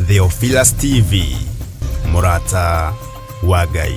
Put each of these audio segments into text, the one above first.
Theophilus TV, mũrata wa Ngai.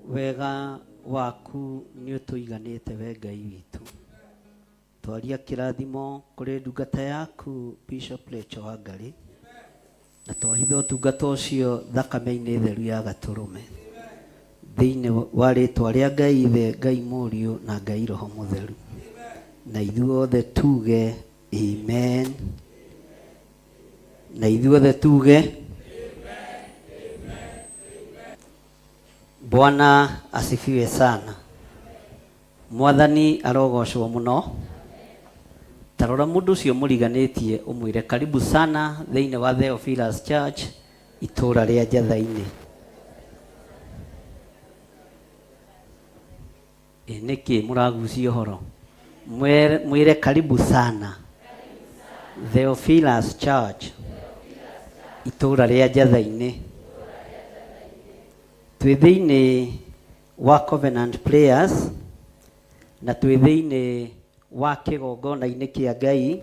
Wega waku nĩ ũtũiganĩte we Ngai witũ. Twaria kĩrathimo kũrĩ ndungata yaku Bishop Rachel Wangari na twahitha ũtungata ũcio thakame-inĩ theru ya gatũrũme thĩinĩ wa rĩtwa rĩa Ngai Ithe, Ngai Mũriũ na Ngai Roho Mũtheru. Na ithuothe tuge amen. Na ithuothe tuge Bwana asifiwe sana. Mwathani arogocwo mũno. Ta rora mũndũ ũcio mũriganĩtie ũmwĩre karibu sana thĩinĩ wa Theophilus Church itũũra rĩa Njatha-inĩ. Ĩ nĩkĩ mũragucia ũhoro? Mwĩre karibu sana Theophilus Church itũũra rĩa Njatha-inĩ. Twĩ thĩinĩ wa Covenant Prayers na twĩ thĩinĩ wa kĩgongona-inĩ kĩa Ngai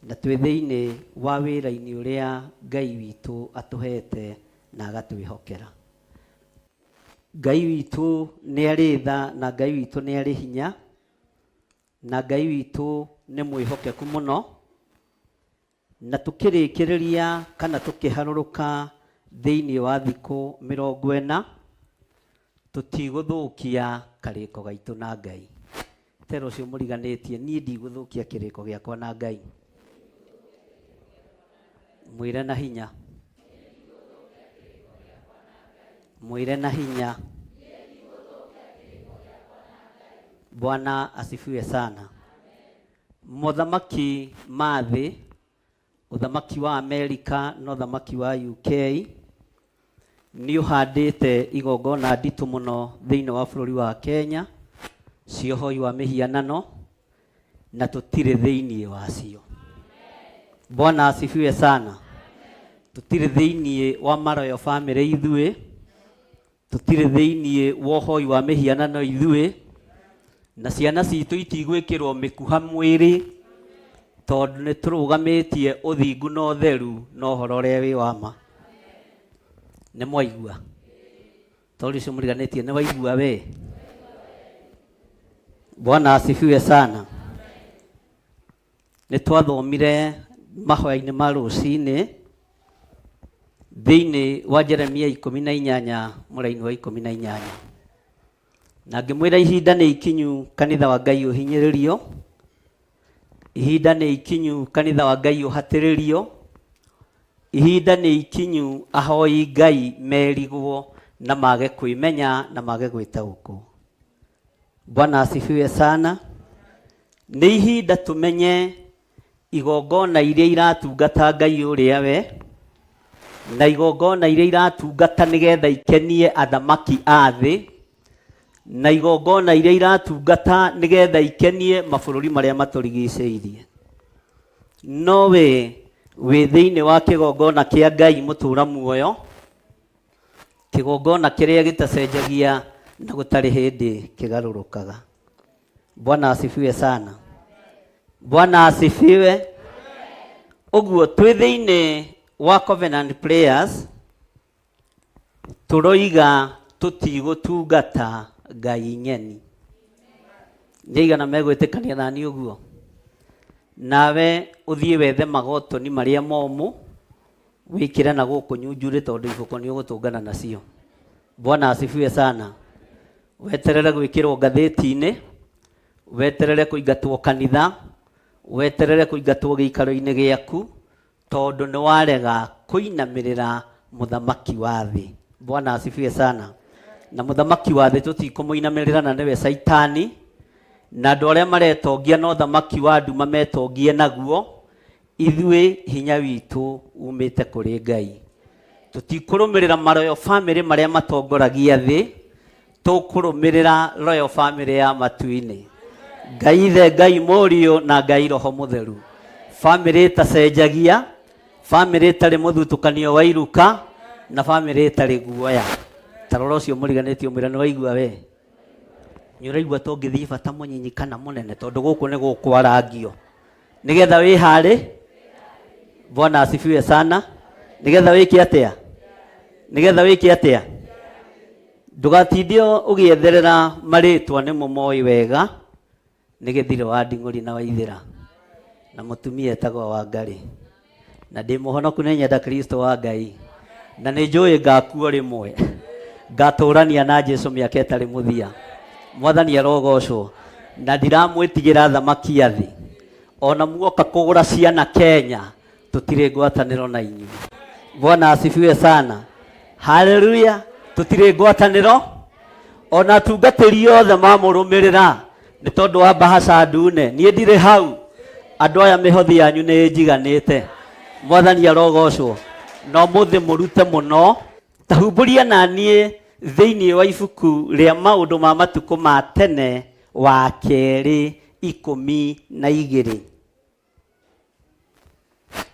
na twĩ thĩinĩ wa wĩra-inĩ ũrĩa Ngai witũ atũhete na agatwĩhokera. Ngai witũ nĩ arĩ tha na Ngai witũ nĩ arĩ hinya na Ngai witũ nĩ mwĩhokeku mũno. Na tũkĩrĩkĩrĩria kana tũkĩharũrũka thĩinĩ wa thikũ 40, tũtigũthũkia karĩko gaitũ na Ngai. Tera ũcio mũriganĩtie, niĩ ndigũthũkia kĩrĩko gĩakwa na Ngai. Mwĩre na hinya. Mwĩre na hinya. Bwana asifiwe sana. Mothamaki ma thĩ, ũthamaki wa Amerika na ũthamaki wa UK, nĩ ũhandĩte igongona nditũ mũno thĩinĩ wa bũrũri wa Kenya cia ũhoi wa mĩhianano, na tũtirĩ thĩinĩ wacio. Bwana asifiwe sana. Tũtirĩ thĩinĩ wa maroyo family ithuĩ, Tũtirĩ thĩinĩ wa ũhoi wa mĩhianano ithuĩ, na ciana citũ itigwĩkĩrwo mĩkuha mwĩrĩ, tondũ nĩ tũrũgamĩtie ũthingu na ũtheru na ũhoro ũrĩa wĩ wa ma. Nĩ mwaigua? Tondũ ũcio mũriganĩtie nĩ waigua we? Bwana asifiwe sana. Nĩ twathomire Mahoya-inĩ ma rũcinĩ thĩinĩ wa Jeremia 18 mũraini wa 18, na ngĩmwĩra ihinda nĩ ikinyu kanitha wa Ngai ũhinyĩrĩrio, ihinda nĩ ikinyu kanitha wa Ngai ũhatĩrĩrio, ihinda nĩ ikinyu ahoi Ngai merigwo na mage kwĩmenya na mage gwĩtaũkwo. Bwana asifiwe sana. Nĩ ihinda tũmenye igongona iria iratungata Ngai ũrĩa we, na igongona iria iratungata nĩgetha ikenie athamaki a thĩ, na igongona iria iratungata nĩgetha ikenie mabũrũri marĩa matũrigicĩirie. No we wĩ thĩinĩ wa kĩgongona kĩa Ngai mũtũra muoyo, kĩgongona kĩrĩa gĩtacenjagia na gũtarĩ hĩndĩ kĩgarũrũkaga. Bwana asifiwe sana. Bwana asifiwe. Ũguo twĩ thĩinĩ wa Covenant Prayers tũroiga tũtigũtungata ngai ng'eni. Nĩ aigana megwĩtĩkania nani ũguo? Nawe ũthiĩ wethe magotoni marĩa momũ wĩkĩre na gũkũ nyunjurĩ tondũ ibũko nĩ ũgũtũngana nacio. Bwana asifiwe sana. Weterere gwĩkĩrwo ngathĩti-inĩ, weterere kũingatwo kanitha, weterere kũingatwo gĩikaro-inĩ gĩaku, tondũ nĩ warega kũinamĩrĩra mũthamaki wa thĩ. Bwana asifiwe sana. Na mũthamaki wa thĩ tũtikũmũinamĩrĩra na nĩwe Caitani, na andũ arĩa maretongia na ũthamaki wa nduma metongie naguo, ithuĩ hinya witũ umĩte kũrĩ Ngai. Tũtikũrũmĩrĩra maroyal family marĩa matongoragia thĩ, tũkũrũmĩrĩra royal family ya matu-inĩ. Ngai Ithe, Ngai Mũriũ na Ngai Roho Mũtheru. Family ĩtacenjagia, family ĩtarĩ mũthutũkanio wa iruka na family ĩtarĩ guoya. Ta rora ũcio mũriganĩtie ũmwĩre nĩ waigua we. Nĩ ũraigua ta ũngĩthiĩ bata mũnyinyi kana mũnene tondũ gũkũ nĩ gũkwarangio. Nĩgetha wĩharĩ. Bwana asifiwe sana. Nĩgetha wĩke atĩa? Nĩgetha wĩke atĩa? Ndũgatinde ũgĩetherera marĩtwa nĩmo moĩ wega nĩ gĩthirĩ wa Nding'ũri na Waithĩra na mũtumia etagwo Wangarĩ na ndĩ mũhonoku nĩ nyenda Kristo wa Ngai na nĩ njũĩ ngakuo rĩmwe ngatũrania na Jesu mĩaka ĩtarĩ mũthia. Mwathani arogocwo na ndiramwĩtigĩra thamaki ya thĩ ona muoka kũgũra ciana Kenya tũtirĩ ngwatanĩro na inyuĩ. Bwana asifiwe sana. Haleluya. Tũtirĩ ngwatanĩro ona atungatĩri othe mamũrũmĩrĩra nĩ tondũ wa mbahaca ndune. Niĩ ndirĩ hau. Andũ aya mĩhothi yanyu nĩ ĩnjiganĩte. Mwathani arogocwo. Na ũmũthĩ mũrute mũno. Ta humbũria na niĩ thĩinĩ wa ibuku rĩa maũndũ ma matukũ ma tene wa kerĩ 12.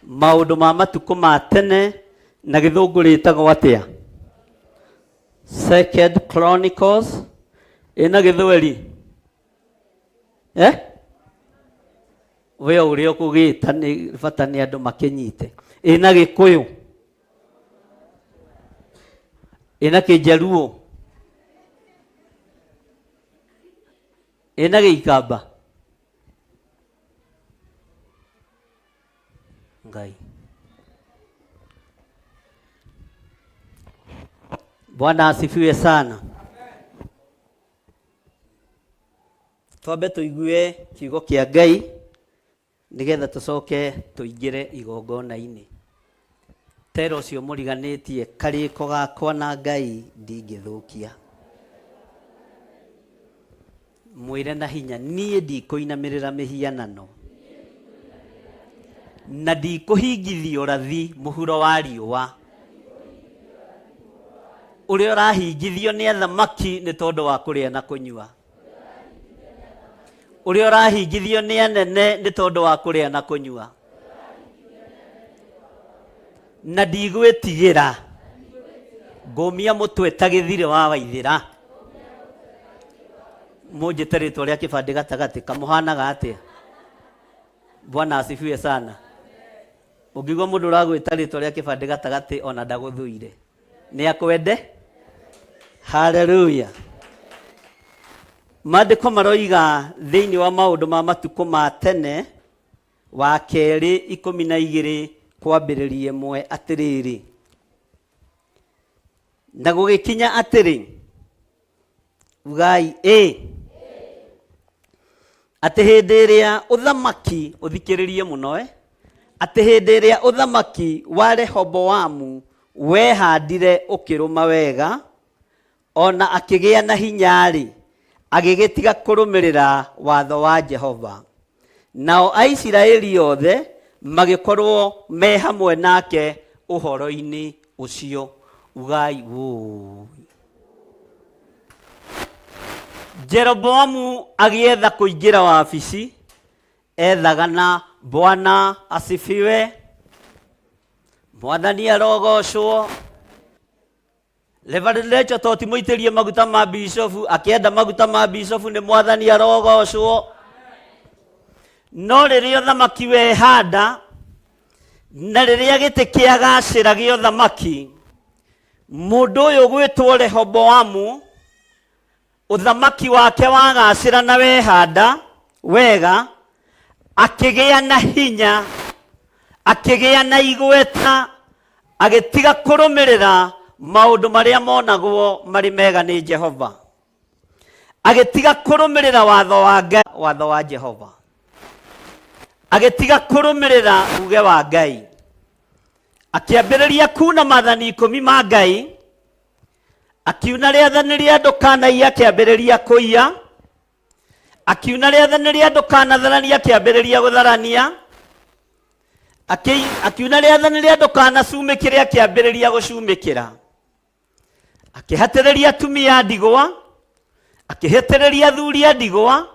Maũndũ ma matukũ ma tene na gĩthũngũ rĩtagwo atĩa? Second Chronicles ĩna gĩthweri eh? We ũrĩa ũkũgĩta nĩ bata nĩ andũ makĩnyite. Ĩna gĩkũyũ, ĩna kĩnjaruo, ĩna gĩikamba. Ngai. Bwana asifiwe sana. Twambe tũigue kiugo kĩa Ngai nĩgetha tũcoke tũingĩre igongona-inĩ. Tera ũcio mũriganĩtie karĩko gakwa na Ngai ndingĩthũkia. Mwĩre na hinya, niĩ ndikũinamĩrĩra mĩhianano na ndikũhingithia ũrathi mũhuro wa riũa ũrĩa ũrahingithio nĩ athamaki nĩ tondũ wa kũrĩa na kũnyua, ũrĩa ũrahingithio nĩ anene nĩ tondũ wa kũrĩa na kũnyua, na ndigwĩtigĩra ngũmia mũtwe ta gĩthirĩ wa Waithĩra. Mũnjĩte rĩtwa rĩa kĩbandĩ gatagatĩ kamũhanaga atĩa? Bwana asifiwe sana. Ũngĩigua mũndũ ũragwĩta rĩtwa rĩa kĩbandĩ gatagatĩ ona ndagũthũire, nĩ akwende. Haleluya. Maandĩko maroiga thĩinĩ wa maũndũ ma matukũ ma tene. Wa kerĩ 12 kwambĩrĩria 1 atĩrĩrĩ, na gũgĩkinya atĩrĩ, ugai ĩ, atĩ hĩndĩ ĩrĩa ũthamaki, ũthikĩrĩrie mũno, atĩ hĩndĩ ĩrĩa ũthamaki wa Rehoboamu wehandire ũkĩrũma wega, ona akĩgĩa na hinya-rĩ, agĩgĩtiga kũrũmĩrĩra watho wa Jehova. Nao Aisiraeli othe magĩkorwo me hamwe nake ũhoro-inĩ ũcio. Ugai wũi. Jeroboamu agĩetha kũingĩra wabici, ethaga na Bwana asifiwe, Mwathani arogocwo. Reverend Rachel to ti mũitĩrie maguta ma bishofu, akĩenda maguta ma bishofu nĩ Mwathani arogocwo. No rĩrĩa ũthamaki wehanda na rĩrĩa gĩtĩ kĩagacĩra gĩa ũthamaki, mũndũ ũyũ gwĩtwo Rehoboamu, ũthamaki wake wagacĩra na wehanda wega, akĩgĩa na hinya, akĩgĩa na igweta, agĩtiga kũrũmĩrĩra maũndũ marĩa monagwo marĩ mega nĩ Jehova, agĩtiga kũrũmĩrĩra watho wa Ngai, watho wa Jehova, agĩtiga kũrũmĩrĩra uge wa Ngai, akĩambĩrĩria kuna maathani 10 ma Ngai, akiuna rĩathani rĩa ndũkanaiye, akĩambĩrĩria kũiya, akiuna rĩathani rĩa ndũkanatharania, akĩambĩrĩria gũtharania, akiuna rĩathani rĩa ndũkanacumĩkĩre, akĩambĩrĩria gũcumĩkĩra, akĩhatĩrĩria atumia a ndigwa, akĩhatĩrĩria athuri a ndigwa,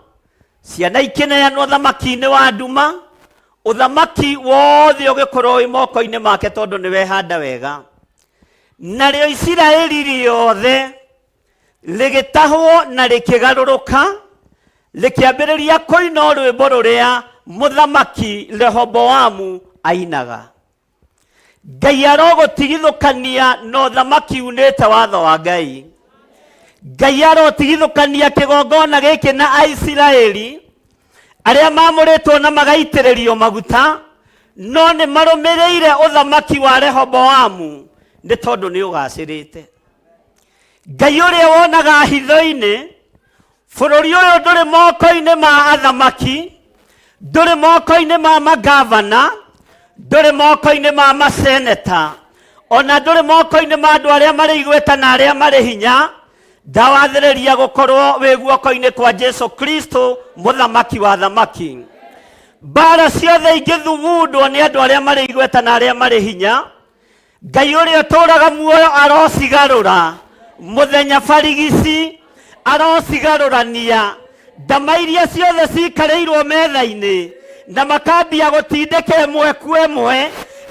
ciana ikĩneanwo thamaki-inĩ wa nduma, ũthamaki wothe ũgĩkorwo wĩ moko-inĩ make tondũ nĩ wehanda wega. Narĩo Isiraeli rĩothe rĩgĩtahwo na rĩkĩgarũrũka, rĩkĩambĩrĩria kũina rwĩmbo rũrĩa mũthamaki Rehoboamu ainaga. Ngai arogũtigithũkania na ũthamaki unĩte watho wa Ngai. Ngai arotigithũkania kĩgongona gĩkĩ na Aisiraeli arĩa mamũrĩtwo na magaitĩrĩrio maguta, no nĩ marũmĩrĩire ũthamaki wa Rehoboamu nĩ tondũ nĩ ũgacĩrĩte. Ngai ũrĩa wonaga hitho-inĩ, bũrũri ũyũ ndũrĩ moko-inĩ ma athamaki, ndũrĩ moko-inĩ ma magavana, ndũrĩ moko-inĩ ma maseneta, ona ndũrĩ moko-inĩ ma andũ arĩa marĩ igweta na arĩa marĩ hinya. Ndawathĩrĩria gũkorwo wĩ guoko-inĩ kwa Jesu Kristo, mũthamaki wa thamaki. Mbara ciothe ingĩthugundwo nĩ andũ arĩa marĩ igweta na arĩa marĩ hinya, Ngai ũrĩa ũtũũraga muoyo arocigarũra mũthenya barigici, arocigarũrania ndama iria ciothe cikarĩirwo metha-inĩ na makambia gũtindĩka ĩmwe kwa ĩmwe.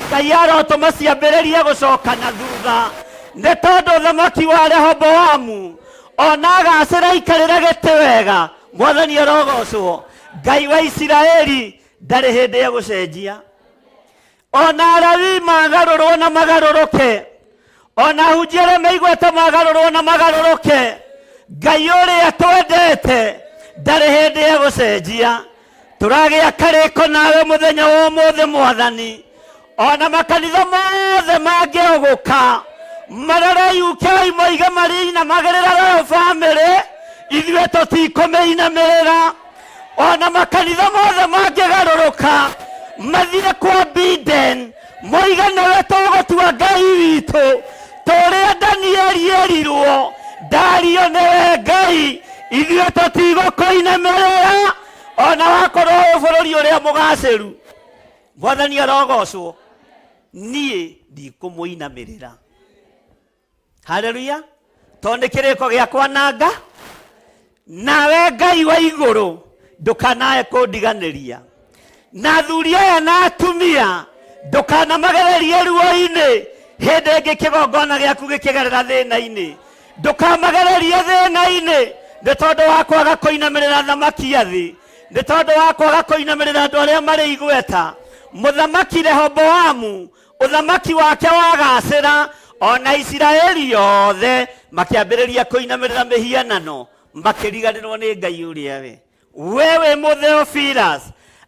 Ngai arotũma ciambĩrĩrie gũcoka na thutha, nĩ tondũ ũthamaki wa Rehoboamu ona agacĩra aikarĩre gĩtĩ wega. Mwathani arogocwo. Ngai wa Isiraeli ndarĩ hĩndĩ egũcenjia. Ona Alawii magarũrwo na magarũrũke, ona ahunjia arĩa meigwete magarũrwo na magarũrũke, Ngai ũrĩa twendete ndarĩ hĩndĩ egũcenjia. Tũragĩa karĩko nawe mũthenya wa ũmũthĩ Mwathani, ona makanitha mothe mangĩũgũka marore UK moige marĩinamagĩrĩra Royal Family, ithuĩ tũtikũmĩinamĩrĩra. Ona makanitha mothe mangĩgarũrũka mathiĩ kwa Biden moige nĩwe tũgũtua Ngai witũ, tũrĩa Danieli erirwo Dario nĩwe Ngai, ithuĩ tũtigũkũinamĩrĩra ona wakorwo wĩ bũrũri ũrĩa mũgacĩru. Mwathani arogocwo. Niĩ ndikũmũinamĩrĩra. Haleluya. Tondũ nĩ kĩrĩko gĩa kwananga nawe Ngai wa igũrũ, ndũkanae kũndiganĩria. Na athuri aya na atumia ndũkanamagererie ruo-inĩ hĩndĩ ĩngĩ kĩgongona gĩaku gĩkĩgerera thĩna-inĩ, ndũkamagererie thĩna-inĩ nĩ tondũ wa kwaga kũinamĩrĩra thamaki a thĩ, nĩ tondũ wa kwaga kũinamĩrĩra andũ arĩa marĩ igweta. Mũthamaki Rehoboamu ũthamaki wake wagacĩra, ona Isiraeli yothe makĩambĩrĩria kũinamĩrĩra mĩhianano, makĩriganĩrwo nĩ Ngai ũrĩa we. We wĩ Mũtheophilus,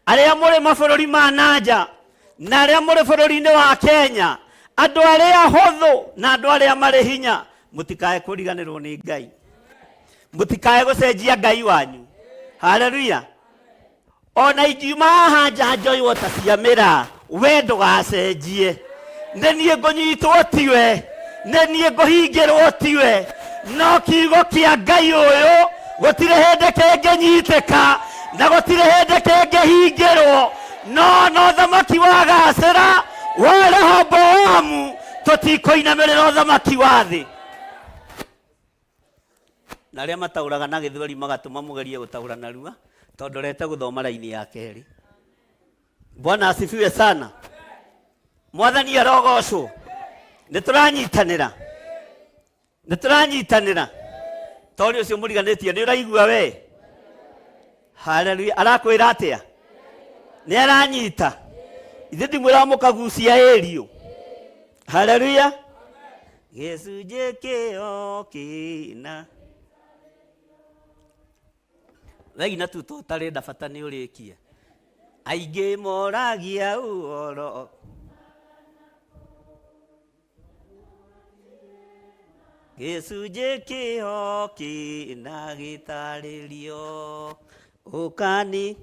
Arĩa mũrĩ mabũrũri ma nanja na arĩa mũrĩ bũrũri-inĩ wa Kenya, andũ arĩa hũthũ na andũ arĩa marĩ hinya, mũtikae kũriganĩrwo nĩ Ngai, mũtikae gũcenjia Ngai wanyu. Haleluya. Ona ingiuma haha nja njoywo ta cia mĩraa, we ndũgacenjie. Nĩ niĩ ngũnyitwo tiwe, nĩ niĩ ngũhingĩrwo tiwe, no kiugo kĩa Ngai ũyũ gũtirĩ hĩndĩ kĩngĩnyitĩka na gũtirĩ hĩndĩ kĩngĩhingĩrwo. No no thamaki wa gacĩra wa Rehoboamu, tũtikũinamĩrĩra ũthamaki wa thĩ. Na arĩa mataũraga na gĩthweri magatũma mũgerie gũtaũra narua, tondũ rete gũthoma raini ya kerĩ. Bwana asifiwe sana. Mwathani arogocwo. Nĩ tũranyitanĩra, nĩ tũranyitanĩra. Tori ũcio mũriganĩtie nĩ ũraigua we? Haleluya. Arakwĩra atĩa? Nĩ aranyita. Ithe ndimwĩra mũkagucia ĩriũ. Haleluya. Gĩcunjĩ kĩo kĩna wegina tu to ũtarenda bata nĩ ũrĩkie. Aingĩ moragia ũhoro gĩcunjĩ kĩo kĩna gĩtarĩrio ũkani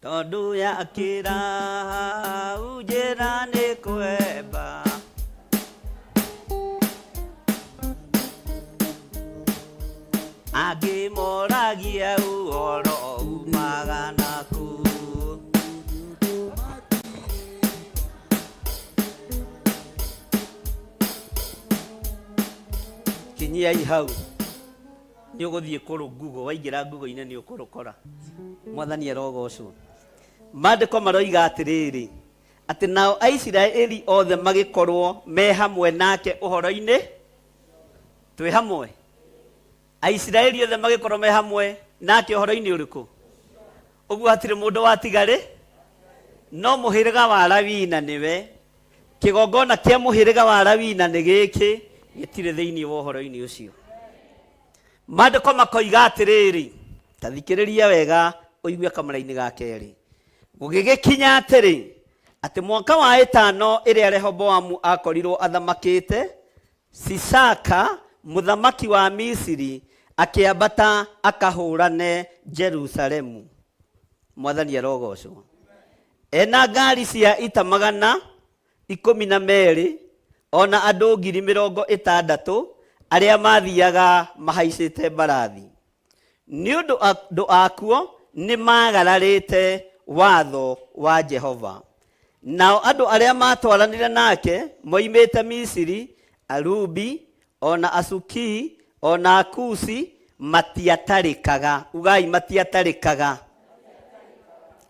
tondũ yakĩra hau njĩra nĩ kwemba. Angĩ moragia ũhoro umaga naku. Kinyiai hau nĩ ũgũthiĩ kũrũ Google, waingĩra Google-inĩ nĩ ũkũrũkora. Mwathani arogocwo. Maandĩko maroiga atĩrĩrĩ, atĩ nao Aisiraeli othe magĩkorwo me hamwe nake ũhoro-inĩ. Twĩ hamwe? Aisiraeli othe magĩkorwo me hamwe nake ũhoro-inĩ ũrĩkũ? Ũguo hatirĩ mũndũ watigarĩ, no mũhĩrĩga wa Lawi na nĩwe kĩgongona kĩa mũhĩrĩga wa Lawi na nĩ gĩkĩ gĩtirĩ thĩinĩ wa ũhoro-inĩ ũcio. Maandĩko makoiga atĩrĩrĩ, ta thikĩrĩria wega ũigue kamũra-inĩ ga kerĩ. Gũgĩgĩkinya atĩrĩ, atĩ mwaka wa ĩtano ĩrĩa Rehoboamu akorirwo athamakĩte, Sisaka mũthamaki wa Misiri akĩambata akahũrane Jerusalemu. Mwathani arogocwo. Ena ngari cia ita 112 ona andũ 60,000 arĩa mathiaga mahaicĩte mbarathi. Nĩ ũndũ andũ akuo nĩ maagararĩte watho wa Jehova. Nao andũ arĩa maatwaranire nake moimĩte Misiri, Alubi, o na Asukii, o na Akusi, matiatarĩkaga. Ugai matiatarĩkaga.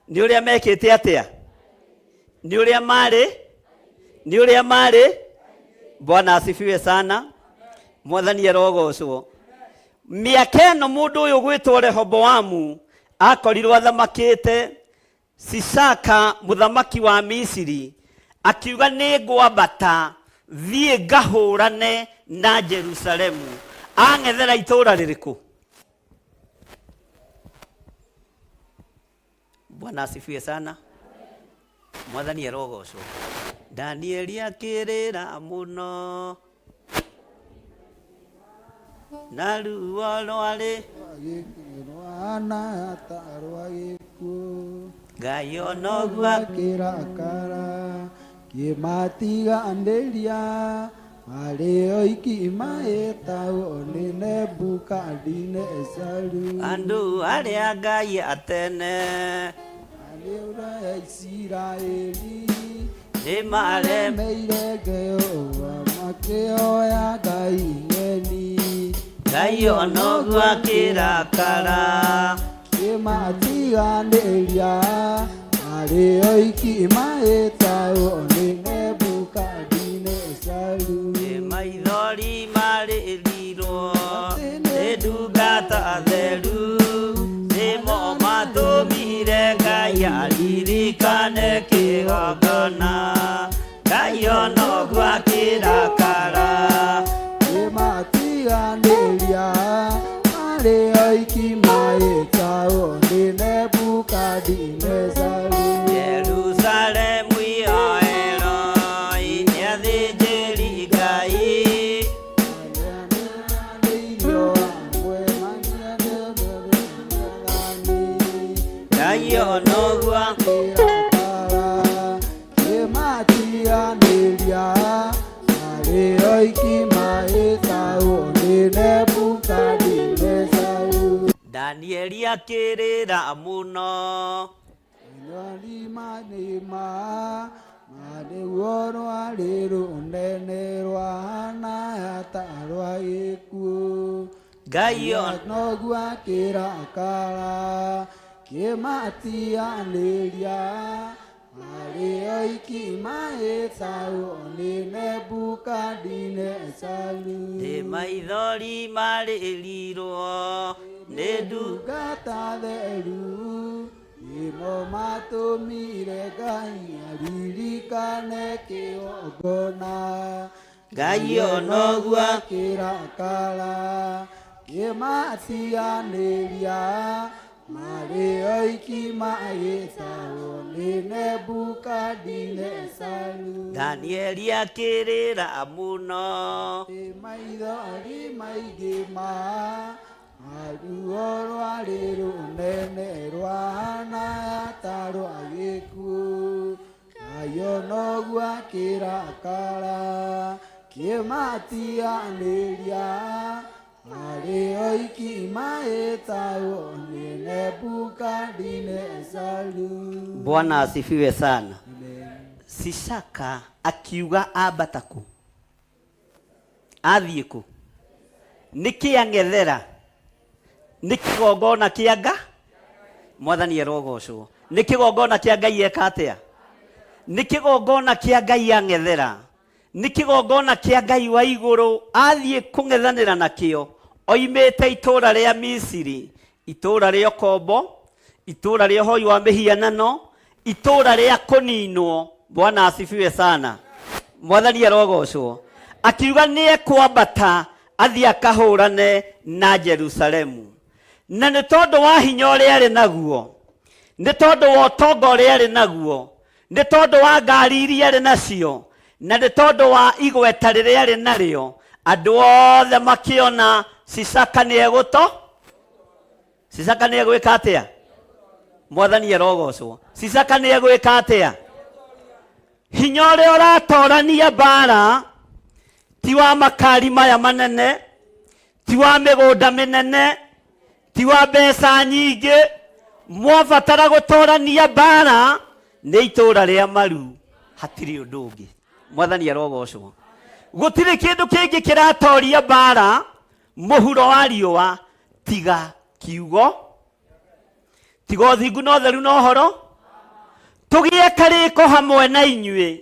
Nĩ ũrĩa mekĩte atĩa? Nĩ ũrĩa maarĩ? Nĩ ũrĩa maarĩ? Bwana asifiwe sana. Mwathani arogocwo. Mĩaka ĩno mũndũ ũyũ gwĩtwo Rehoboamu akorirwo athamakĩte, Sisaka mũthamaki wa Misiri akiuga nĩ ngwambata thiĩ ngahũrane na Jerusalemu. Ang'ethera itũũra rĩrĩkũ? Bwana asifiwe sana. Mwathani arogocwo. Danieli akĩrĩra mũno na ruo rwarĩ Rwana ta rwa gĩkuũ. Ngai onoguo Akĩrakara kĩmatiganĩria marĩ oiki mahĩtagwo nĩ Nebukadinezaru. Andũ arĩa Ngai atene Arĩ ũrĩa Isiraeli nĩ mare meire Jehova makĩoya ngai ng'eni. Ngai onoguo akĩrakara Kĩmatiganĩria marĩ oiki mahĩtagwo nĩ Nebukadinezaru. Nĩ maithori marĩrirwo nĩ ndungata theru, nĩmo matũmire Ngai aririkane kĩgongona. Ngai onoguo akĩrakara Kĩmatiganĩria marĩ oiki. maĩtagwo nĩ Nebukadinezaru. Jerusalemu yoerwo nĩ athĩnjĩri Ngai. Ngai onogua Kĩmatiganĩria arĩ oiki maĩtagwo nĩ Nebukadinezaru. Danieli akĩrĩra mũno. Nĩma nĩguo rwarĩ rũnene rwahana ta rwa gĩkuũ. Ngai Noguo akĩrakara kĩmatiganĩria arĩ oiki maĩtagwo nĩ Nebukadinezaru. Ndĩ maithori marĩrirwo nĩ ndu Ndungata theru nĩmo matũmire Ngai aririkane kĩgongona. Ngai onoguo akĩrakara kĩmatiganĩria marĩ oiki magĩtagwo nĩ Nebukadinezaru. Danieli akĩrĩra mũno. Nĩ maithori maingĩ ma ruo rwarĩ rũnene rwahana ta rwa gĩkuũ. Ngai onoguo akĩrakara kĩmatiganĩria arĩ oiki maĩtagwo nĩ Nebukadinezaru. Bwana asifiwe sana. Amen. Sisaka akiuga ambata kũ? Athiĩ kũ? Nĩ kĩang'ethera? Nĩ kĩgongona kĩa nga? Mwathani arogocwo. Nĩ kĩgongona kĩa Ngai eka atĩa? Nĩ kĩgongona kĩa Ngai ang'ethera. Nĩ kĩgongona kĩa Ngai wa igũrũ athiĩ kũng'ethanĩra nakĩo oimĩte itũũra rĩa Misiri, itũũra rĩa ũkombo, itũũra rĩa ũhoi wa mĩhianano, itũũra rĩa kũninwo. Bwana asifiwe sana. Mwathani arogocwo. Akiuga nĩ ekwambata athiĩ akahũrane na Jerusalemu. Na nĩ tondũ wa hinya ũrĩa arĩ naguo, nĩ tondũ wa ũtonga ũrĩa arĩ naguo, nĩ tondũ wa ngari iria arĩ nacio, na nĩ tondũ wa igweta rĩrĩa arĩ narĩo, andũ othe makĩona Sisaka nĩ egũto Sisaka nĩ egwĩka atĩa? Mwathani arogocwo. Sisaka nĩ egwĩka atĩa? Hinya ũrĩa ũratorania mbara ti wa makari maya manene, ti wa mĩgũnda mĩnene, ti wa mbeca nyingĩ. Mwabatara gũtorania mbara nĩ itũũra rĩa maru, hatirĩ ũndũ ũngĩ. Mwathani arogocwo. Gũtirĩ kĩndũ kĩngĩ kĩratoria mbara mũhuro wa riũa tiga kiugo, tiga ũthingu na ũtheru na ũhoro. Tũgĩe karĩko hamwe na inyuĩ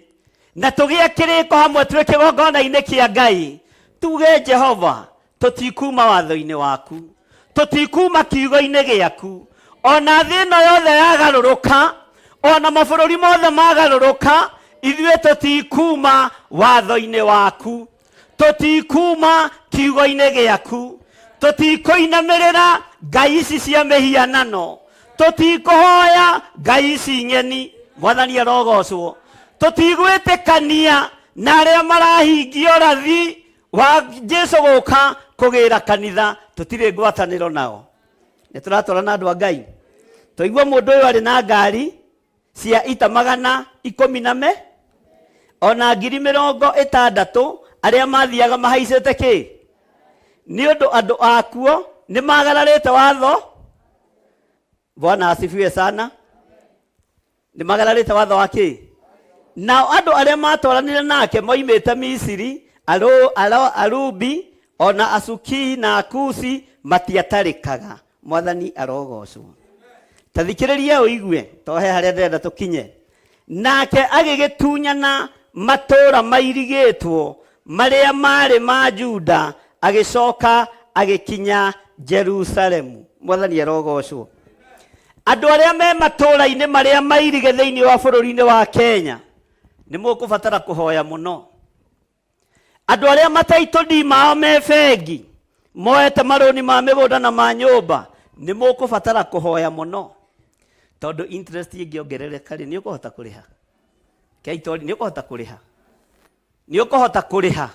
na tũgĩe kĩrĩko hamwe twĩ kĩgongona-inĩ kĩa Ngai, tuge Jehova, tũtikuma watho-inĩ waku, tũtikuma kiugo-inĩ gĩaku. Ona thĩ ĩno yothe yagarũrũka, ona mabũrũri mothe magarũrũka, ithuĩ tũtikuma watho-inĩ waku, tũtikuma kiugo-inĩ gĩaku, tũtikũinamĩrĩra ngai ici cia mĩhianano, tũtikũhoya ngai ici ng'eni. Mwathani arogocwo. Tũtigwĩtĩkania na arĩa marahingia ũrathi wa Jesu gũka kũgĩra kanitha, tũtirĩ ngwatanĩro nao. Nĩ tũratwarana na andũ a Ngai. Twaigua mũndũ ũyũ arĩ na ngari cia ita magana ikũmi na me ona ngiri mĩrongo ĩtandatũ arĩa mathiaga mahaicĩte kĩ? Nĩ ũndũ andũ akuo nĩ magararĩte watho. Bwana asifiwe sana. Nĩ magararĩte watho wa kĩ? Nao andũ arĩa matwaranire nake moimĩte Misiri, Arubi, ona Asuki na Akusi matiatarĩkaga. Mwathani arogocwo. Ta thikĩrĩria ũigue, tohe harĩa ndĩrenda tũkinye. Nake agĩgĩtunyana matũũra mairigĩtwo marĩa marĩ ma Juda, agĩcoka agĩkinya Jerusalemu. Mwathani arogocwo. Andũ arĩa me matũũra-inĩ marĩa mairige thĩinĩ wa bũrũri-inĩ wa Kenya, nĩ mũkũbatara kũhoya mũno. Andũ arĩa mataitũndi mao me bengi, moete marũni ma mĩgũnda na ma nyũmba, Nĩ mũkũbatara kũhoya mũno tondũ interest ĩngĩongerereka rĩ, nĩ ũkũhota kũrĩha? Keitori, nĩ ũkũhota kũrĩha? Nĩ ũkũhota kũrĩha?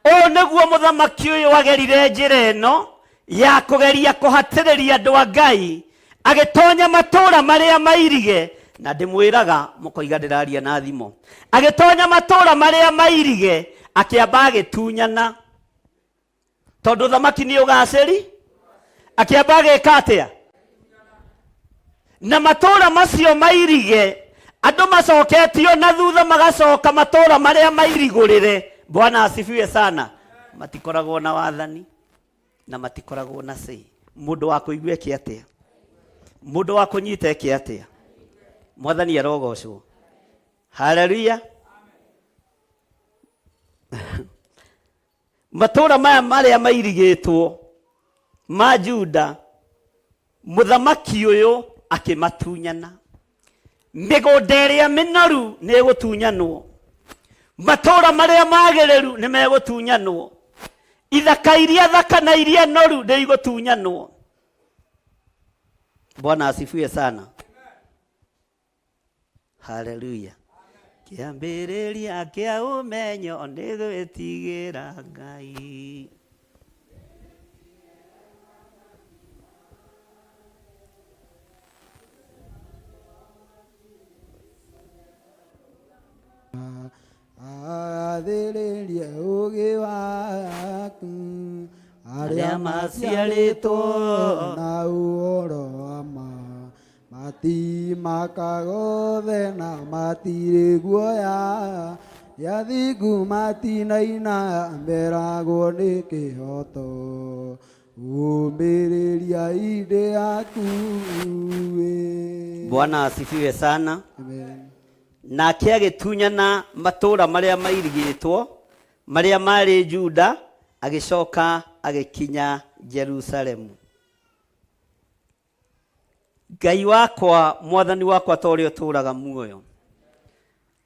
Ũũ nĩguo mũthamaki ũyũ agerire njĩra ĩno ya kũgeria kũhatĩrĩria andũ a Ngai, agĩtonya matũũra marĩa mairige, na ndĩmwĩraga mũkoiga ndĩraria na thimo, agĩtonya matũũra marĩa mairige, akĩamba agĩtunyana, tondũ thamaki nĩ ũgacĩri, akĩamba agĩka atĩa na matũũra macio mairige, andũ macoketio na thutha magacoka matũũra marĩa mairigũrĩre. Bwana asifiwe sana. Matikoragwo na wathani na matikoragwo na say. Mũndũ wa kũigua eke atĩa? Mũndũ wa kũnyita eke atĩa? Mwathani arogocwo. Haleluya. Matũũra maya marĩa mairigĩtwo ma Juda, mũthamaki ũyũ akĩmatunyana. Mĩgũnda ĩrĩa mĩnoru nĩ ĩgũtunyanwo, matũũra marĩa magĩrĩru nĩ megũtunyanwo, ithaka iria thaka na iria noru nĩ igũtunyanwo. Bwana asifiwe sana. Haleluya. Kĩambĩrĩria kĩa ũmenyo nĩ gwĩtigĩra Ngai. Agathĩrĩrie ũũgĩ waku Arĩa maciarĩtwo na ũhoro wa ma matimakaga othe na matirĩ guoya athingu matinaina meragwo nĩ kĩhoto ũmĩrĩria indĩ yaku ĩ. Bwana asifiwe sana. Amen. Nake agĩtunyana matũũra marĩa mairigĩtwo marĩa maarĩ Juda, agĩcoka agĩkinya Jerusalemu. Ngai wakwa, mwathani wakwa, ta ũrĩa ũtũũraga muoyo,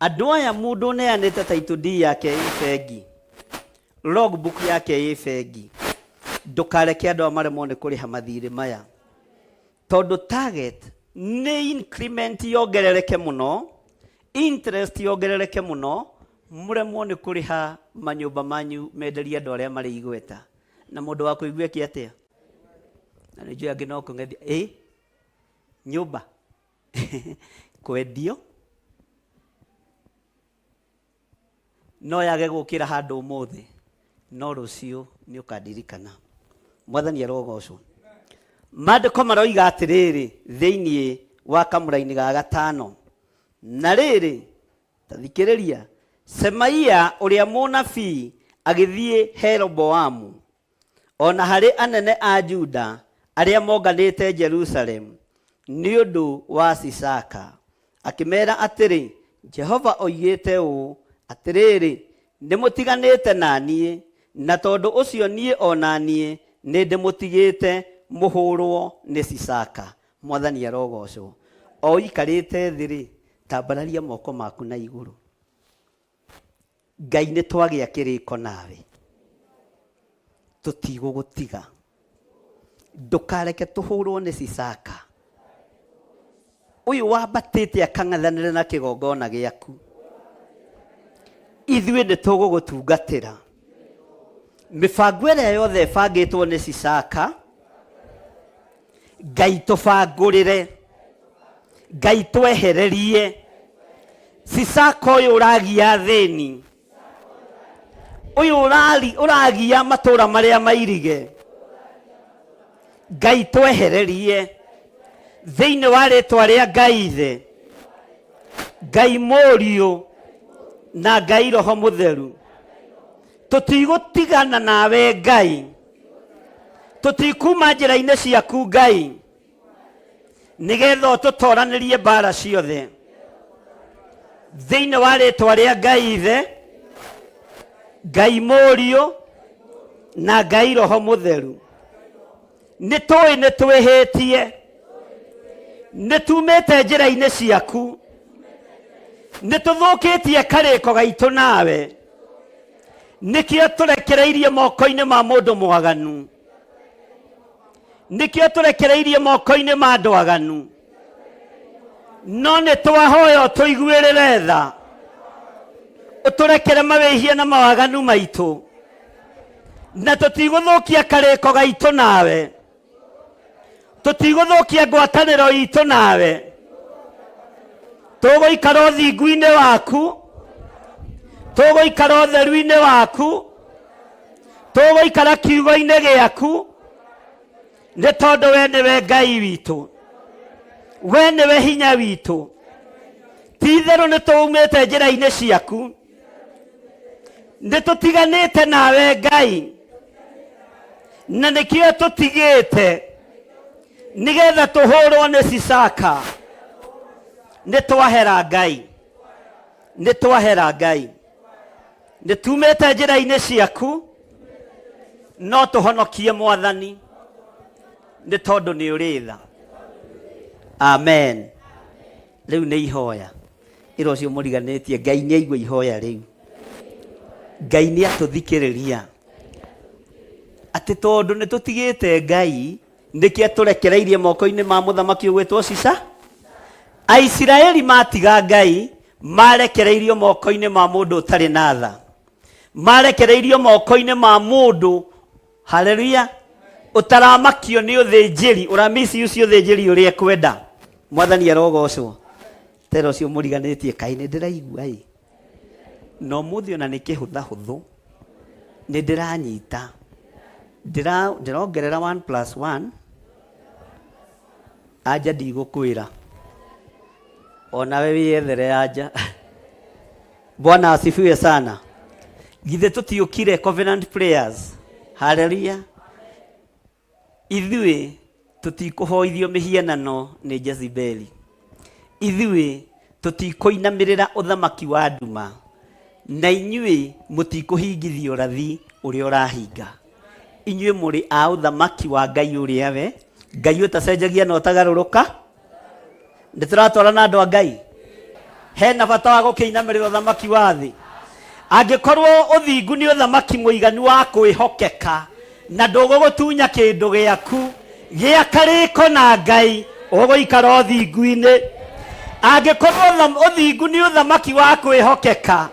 andũ aya mũndũ ũneanĩte title deed yake ĩ bengi, logbook yake ĩ bengi, ndũkareke andũ aya maremwo nĩ kũrĩha mathirĩ maya, tondũ target nĩ increment yongerereke mũno, interest yongerereke mũno, mũremwo nĩ kũrĩha manyũmba manyu menderie andũ arĩa marĩ igweta. Na mũndũ wa kũigua eke atĩa? Na nĩ njũĩ angĩ no kũng'ethia ĩ nyũmba kwendio no yage gũkĩra handũ ũmũthĩ, no rũciũ nĩ ũkandirikana. Mwathani arogocwo. Maandĩko maroiga atĩrĩrĩ thĩinĩ wa kamũraini ga gatano, na rĩrĩ, ta thikĩrĩria, Semaia ũrĩa mũnabii agĩthiĩ he Roboamu o na harĩ anene a Juda arĩa monganĩte Jerusalemu nĩ ũndũ wa Sisaka, akĩmeera atĩrĩ, Jehova oigĩte ũũ, 'Atĩrĩrĩ, nĩmũtiganĩte na niĩ, na tondũ ũcio niĩ o na niĩ nĩndĩmũtigĩte mũhũũrũo nĩ Sisaka. Mwathani arogocwo. O ũikarĩte thĩ-rĩ, tambararia moko maku na igũrũ. Ngai nĩ twagĩa kĩrĩko nawe, tũtigũgũtiga. Ndũkareke tũhũrwo nĩ Sisaka ũyũ wambatĩte akang'ethanĩre na kĩgongona gĩaku. Ithuĩ nĩ tũgũgũtungatĩra. Mĩbango ĩrĩa yothe ĩbangĩtwo nĩ Sisaka, Ngai tũbangũrĩre, Ngai twehererie Sisaka ũyũ ũragia athĩni, ũyũ ũragia matũũra marĩa mairige. Ngai twehererie thĩinĩ wa rĩtwa rĩa Ngai Ithe, Ngai Mũriũ na Ngai Roho Mũtheru. Tũtigũtigana nawe Ngai, tũtikuma njĩra-inĩ ciaku Ngai, nĩgetha ũtũtoranĩrie mbara ciothe thĩinĩ wa rĩtwa rĩa Ngai Ithe, Ngai Mũriũ na Ngai Roho Mũtheru. Nĩ tũĩ nĩ twĩhĩtie, nĩ tumĩte njĩra-inĩ ciaku, nĩ tũthũkĩtie karĩko gaitũ nawe, nĩkĩo tũrekereirie moko-inĩ ma mũndũ mwaganu. Nĩkĩo tũrekereirie moko-inĩ ma andũ aganu. No nĩ twahoya ũtũiguĩrĩre tha, ũtũrekere mawĩhia na mawaganu maitũ, na tũtigũthũkia karĩko gaitũ nawe, tũtigũthũkia ngwatanĩro itũ nawe, tũgũikara ũthingu-inĩ waku, tũgũikara ũtheru-inĩ waku, tũgũikara kiugo-inĩ gĩaku, nĩ tondũ we nĩwe Ngai witũ, we nĩwe hinya witũ. Ti itherũ nĩ tũumĩte njĩra-inĩ ciaku, nĩ tũtiganĩte nawe Ngai, na nĩkĩo tũtigĩte nĩgetha tũhũrwo nĩ Sisaka. Nĩ twahera Ngai, nĩ twahera Ngai, nĩ tumĩte njĩra-inĩ ciaku, no tũhonokie Mwathani, nĩ tondũ nĩ ũrĩ tha. Amen. Rĩu nĩ ihoya ĩra ũcio mũriganĩtie, Ngai nĩ aigua ihoya rĩu, Ngai nĩ atũthikĩrĩria, atĩ tondũ nĩ tũtigĩte Ngai nĩkĩo atũrekereirie moko-inĩ ma mũthamaki ũgwĩtwo Sisa. Aisiraeli matiga Ngai marekereirio moko-inĩ ma mũndũ ũtarĩ na tha, marekereirio moko-inĩ ma mũndũ, haleluya, ũtaramakio nĩ ũthĩnjĩri, ũramisi ũcio ũthĩnjĩri ũrĩa ekwenda. Mwathani arogocwo. Tera ũcio mũriganĩtie, kaĩ nĩ ndĩraigua ĩ, na ũmũthĩ ona nĩ kĩhũthahũthũ nĩ ndĩranyita, ndĩrongerera 1 plus 1, anja ndigũkwĩra, onawe wĩyethere anja. Bwana asifiwe sana. Githĩ tũtiũkire Covenant Prayers? Haleluya. Ithuĩ tũtikũhoithio mĩhianano nĩ Jezebeli. Ithuĩ tũtikũinamĩrĩra ũthamaki wa nduma, na inyuĩ mũtikũhingithia ũrathi ũrĩa ũrahinga. Inyuĩ mũrĩ a ũthamaki wa Ngai ũrĩa we Ngai ũtacenjagia na ũtagarũrũka. Nĩ tũratwarana andũ a Ngai? Hena bata wa gũkĩinamĩrĩra ũthamaki wa thĩ? Angĩkorwo ũthingu nĩ ũthamaki mũiganu wa kwĩhokeka na ndũgũgũtunya kĩndũ gĩaku gĩa karĩko na Ngai, ũgũikara ũthingu-inĩ. Angĩkorwo ũthingu nĩ ũthamaki wa kwĩhokeka,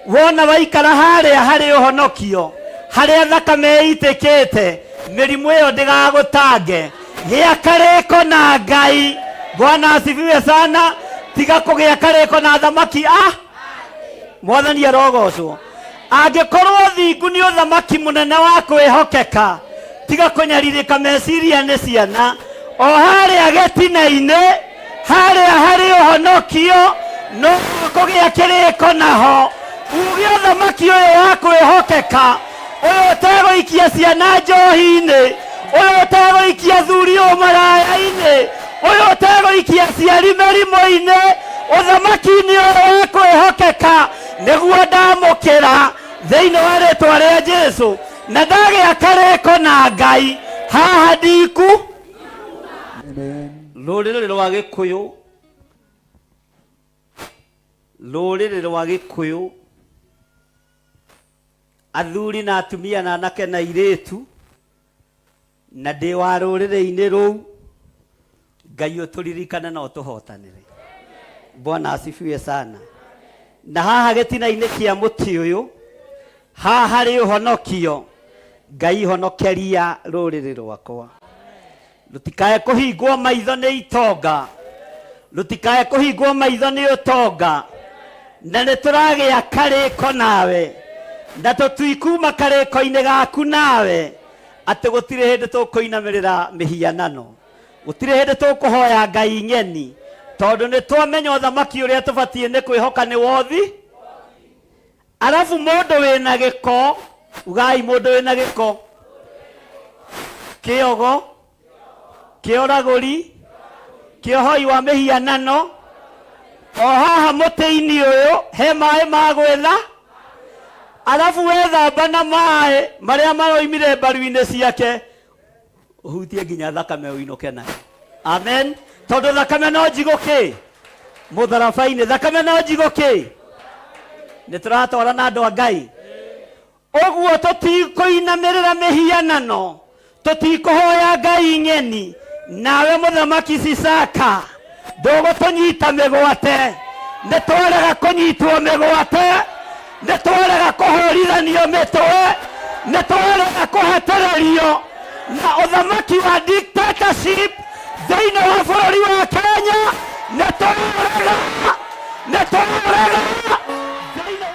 wona waikara harĩa harĩ ũhonokio, harĩa thakame ĩitĩkĩte, mĩrimũ ĩyo ndĩgagũtange. Gĩa karĩko na Ngai. Bwana asifiwe sana. Tiga kũgĩa karĩko na athamaki a Mwathani arogocwo. Angĩkorwo ũthingu nĩ ũthamaki mũnene wa kwĩhokeka, tiga kũnyarirĩka meciria nĩ ciana. O harĩa gĩtina-inĩ, harĩa harĩ ũhonokio, no kũgĩa kĩrĩko naho. Uge ũthamaki ũyũ wa kwĩhokeka, ũyũ ũtegũikia ciana njohi-inĩ, ũyũ ũtegũikia athuri ũmaraya-inĩ, ũyũ ũtegũikia aciari mĩrimũ-inĩ, ũthamaki-inĩ ũyũ wa kwĩhokeka nĩguo ndamũkĩra thĩinĩ wa rĩtwa rĩa Jesu, na ndagĩa karĩko na Ngai haha ndiku. Amen. Rũrĩrĩ rwa Gĩkũyũ, rũrĩrĩ rwa Gĩkũyũ, athuri na atumia na anake na airĩtu, na ndĩ wa rũrĩrĩ-inĩ rũu, Ngai ũtũririkane na ũtũhotanĩre. Bwana asifiwe sana. Na haha gĩtina-inĩ kĩa mũtĩ ũyũ, haha harĩ ũhonokio, Ngai honokeria rũrĩrĩ rwakwa. Rũtikae kũhingwo maitho nĩ itonga, rũtikae kũhingwo maitho nĩ ũtonga, na nĩ tũragĩa karĩko nawe, na tũtikuma karĩko-inĩ gaku nawe, atĩ gũtirĩ hĩndĩ tũkũinamĩrĩra mĩhianano, gũtirĩ hĩndĩ tũkũhoya ngai ng'eni, tondũ nĩ twamenya ũthamaki ũrĩa tũbatiĩ nĩ kwĩhoka nĩ wothi. Arabu mũndũ wĩna gĩko, ugai mũndũ wĩna gĩko, kĩogo, kĩoragũri, kĩohoi wa mĩhianano, o haha mũtĩ-inĩ ũyũ he maĩ ma gwĩtha, arabu wethamba na maĩ marĩa maroimire mbaru-inĩ ciake, ũhutie nginya thakame ũinũke nayo. Amen. Tondũ thakame no njigũ kĩ mũtharaba-inĩ, thakame no njigũ kĩ. Nĩ tũratwarana andũ a Ngai. Ũguo tũtikũinamĩrĩra mĩhianano, Tũtikũhoya ngai ng'eni. Nawe mũthamaki Sisaka ndũgũtũnyita mĩgwate. Nĩ twarega kũnyitwo mĩgwate, nĩ twarega kũhũrithanio mĩtwe, nĩ twarega kũhatĩrĩrio na ũthamaki wa dictatorship thĩinĩ wa bũrũri wa Kenya. Nĩ twarega, nĩ twarega thĩinĩ wa.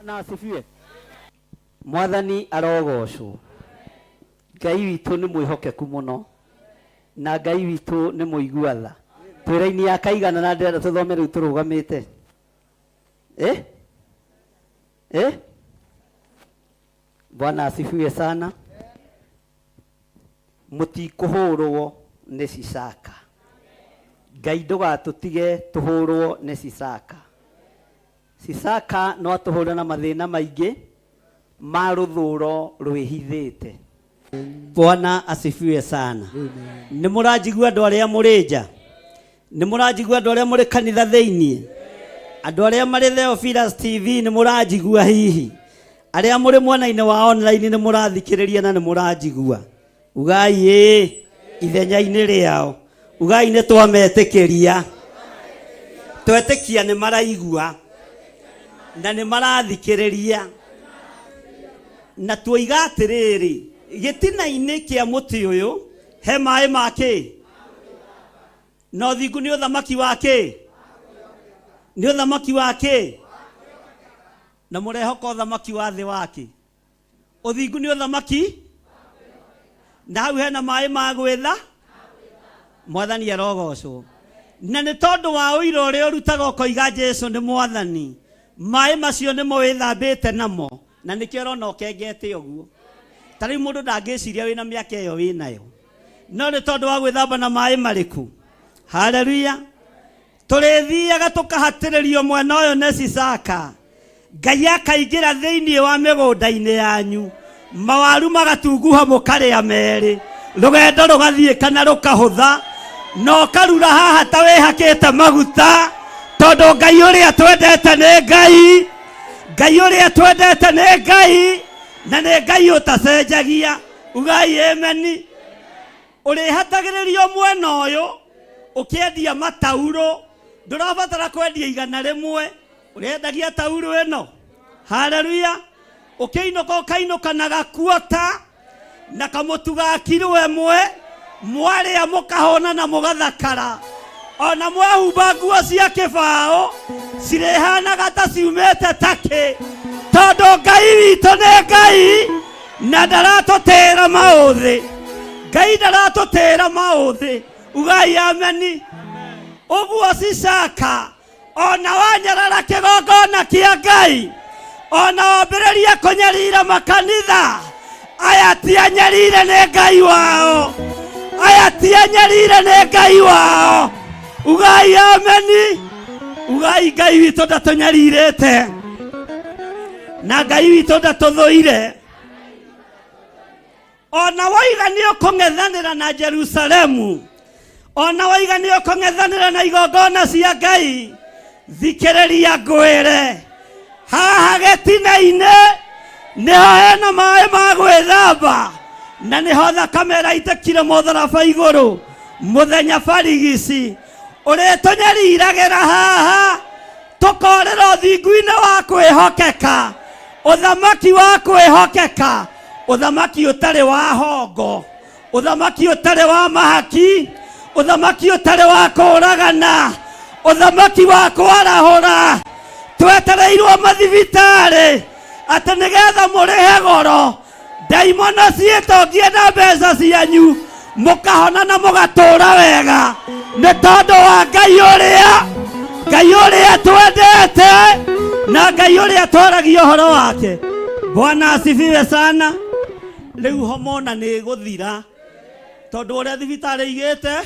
Na asifiwe. Mwathani arogocwo. Ngai witũ nĩ mwĩhokeku mũno na Ngai witũ nĩ mũigua tha. Twĩ ya kaigana na ndĩrenda tũthome rĩu tũrũgamĩte. Eh? Eh? Bwana asifiwe sana. Mũtikũhũrwo nĩ Sisaka. Ngai ndũgatũtige tũhũrwo nĩ Sisaka. Sisaka no atũhũre na mathĩna maingĩ ma rũthũro rwĩhithĩte. Bwana asifiwe sana. Nĩ mũranjigua andũ arĩa mũrĩ nja? Nĩ mũranjigua andũ arĩa mũrĩ kanitha thĩinĩ? Andũ arĩa marĩ Theophilus TV nĩ mũranjigua hihi? Arĩa mũrĩ mwena-inĩ wa online nĩ mũrathikĩrĩria na nĩ mũranjigua? Ugai ĩĩ ithenya-inĩ rĩao. Ugai nĩ twametĩkĩria. Twetĩkia nĩ maraigua na nĩ marathikĩrĩria. Na tuoiga atĩrĩrĩ, gĩtina-inĩ kĩa mũtĩ ũyũ he maĩ ma kĩ? Na ũthingu nĩ ũthamaki wa kĩ? Nĩ ũthamaki wa kĩ? Na mũrehoka ũthamaki wa thĩ wa kĩ? Ũthingu nĩ ũthamaki, na hau hena maĩ ma gwĩtha. Mwathani arogocwo. Na nĩ tondũ wa ũira ũrĩa ũrutaga ũkoiga Jesu nĩ Mwathani, maĩ macio nĩmo wĩthambĩte namo, na nĩkĩo ũrona ũkengete ũguo. Ta rĩu mũndũ ndangĩciria wĩna mĩaka ĩyo wĩnayo, no nĩ tondũ wa gwĩthamba na maĩ marĩkũ? Haleluya. Tũrĩthiaga tũkahatĩrĩrio mwena ũyũ nĩ Sisaka. Ngai akaingĩra thĩinĩ wa mĩgũnda-inĩ yanyu, mawaru magatunguha mũkarĩa merĩ, rũgendo rũgathiĩ kana rũkahũtha, na ũkarura haha ta wĩhakĩte maguta, tondũ Ngai ũrĩa twendete nĩ Ngai, Ngai ũrĩa twendete nĩ Ngai, na nĩ Ngai ũtacenjagia. Ugai ameni. Ũrĩhatagĩrĩrio mwena ũyũ ũkĩendia mataurũ, ndũrabatara kwendia 100, ũrendagia taurũ ĩno. Haleluya. Ũkĩinũka ũkainũka na gakuota na kamũtu ga kiro ĩmwe, mwarĩa mũkahũna na mũgathakara. Ona mwehumba nguo cia kĩbaũ cirĩhanaga ta ciumĩte takĩ, tondũ Ngai witũ nĩ Ngai na ndaratũtĩĩra maũthĩ. Ngai ndaratũtĩĩra maũthĩ. Ugai ameni. Ũguo Sisaka ona wanyarara kĩgongona kĩa Ngai, ona wambĩrĩria kũnyarira makanitha, aya ti anyarire nĩ Ngai wao, aya ti anyarire nĩ Ngai wao. Ugai ameni. Ugai Ngai witũ ndatũnyarirĩte na Ngai witũ ndatũthũire. Ona waiga nĩ ũkũng'ethanĩra na Jerusalemu, ona waiga nĩ ũkũng'ethanĩra na igongona cia Ngai, thikĩrĩria ngwĩre, haha gĩtina-inĩ nĩho hena maĩ ma gwĩthamba, na nĩho thakame ĩraitĩkire mũtharaba igũrũ mũthenya barigici. Ũrĩtũnyariragĩra haha tũkorĩra ũthingu-inĩ wa kwĩhokeka, ũthamaki wa kwĩhokeka, ũthamaki ũtarĩ wa hongo, ũthamaki ũtarĩ wa mahaki, ũthamaki ũtarĩ wa kũũragana, ũthamaki wa kwarahũra. Twetereirwo mathibitarĩ atĩ nĩgetha mũrĩhe goro, ndaimono ciĩtongie na mbeca cianyu, mũkahona na mũgatũra wega, nĩ tondũ wa Ngai ũrĩa, Ngai ũrĩa twendete na Ngai ũrĩa twaragia ũhoro wake. Bwana asifiwe sana. Rĩu homona nĩ ĩgũthira tondũ ũrĩa thibitarĩ igĩte,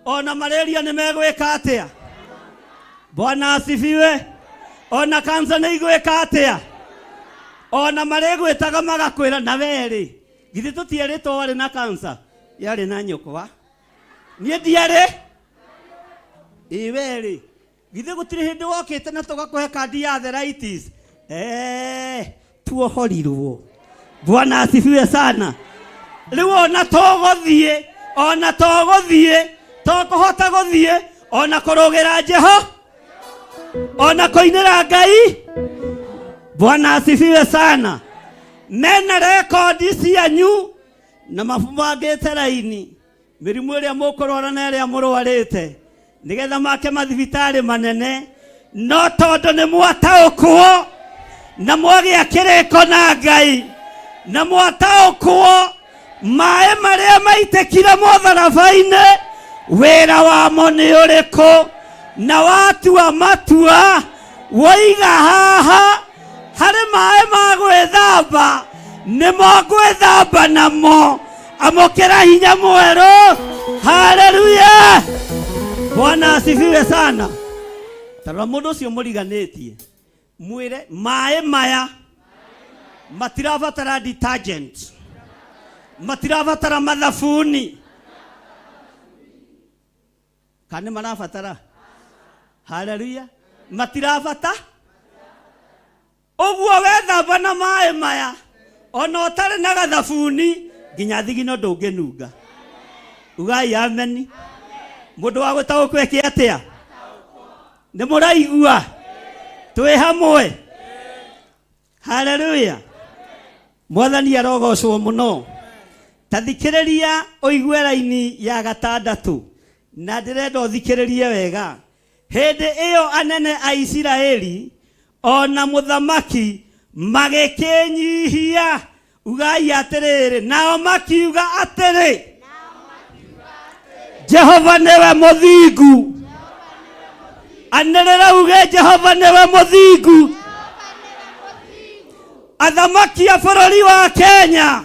ona malaria nĩ megwĩka atĩa? Bwana asifiwe. Ona kansa nĩ igwĩka atĩa? Ona marĩgwĩtaga magakwĩra na werĩ, githĩ tũtierĩtwo warĩ na kansa? Yarĩ na nyũkwa, niĩ ndiarĩ. Ĩ werĩ, githĩ gũtirĩ hĩndĩ wokĩte na tũgakũhe kandi ya arthritis? Eh, tuohorirwo. Bwana asifiwe sana. Rĩu ona tũgũthiĩ, ona tũgũthiĩ, tũkũhota gũthiĩ, ona kũrũgĩra Jeho, ona kũinĩra Ngai. Bwana asifiwe sana. Mena rekondi cianyu na mabangĩte raini mĩrimũ ĩrĩa mũkũrwara na ĩrĩa mũrwarĩte nĩgetha make mathibitarĩ manene no tondũ nĩ mwataũkwo na mwagĩa kĩrĩko na Ngai na mwataũkwo maĩ marĩa maitĩkire mũtharaba-inĩ wĩra wamo nĩ ũrĩkũ na watua matua woiga haha harĩ maĩ ma gwĩthamba nĩmo ngwĩthamba namo amũkĩra hinya mwerũ haleluya bwana asifiwe sana tarora mũndũ ũcio mũriganĩtie mwĩre maĩ maya matirabatara detergent matirabatara mathabuni kana nĩ marabatara haleluya matirabata ũguo wethamba na maĩ maya ona ũtarĩ na gathabuni nginya thigino ndũngĩnunga ugai ameni mũndũ wa gũtaũkwo eke atĩa nĩ mũraigua twĩ hamwe haleluya mwathani arogocwo mũno ta thikĩrĩria ũigue raini ya gatandatũ na ndĩrenda ũthikĩrĩrie wega hĩndĩ ĩyo anene a isiraeli ona mũthamaki magĩkĩnyihia ugai atĩrĩrĩ nao makiuga atĩrĩ jehova nĩwe mũthingu anĩrĩra uge jehova nĩwe mũthingu athamaki a bũrũri wa kenya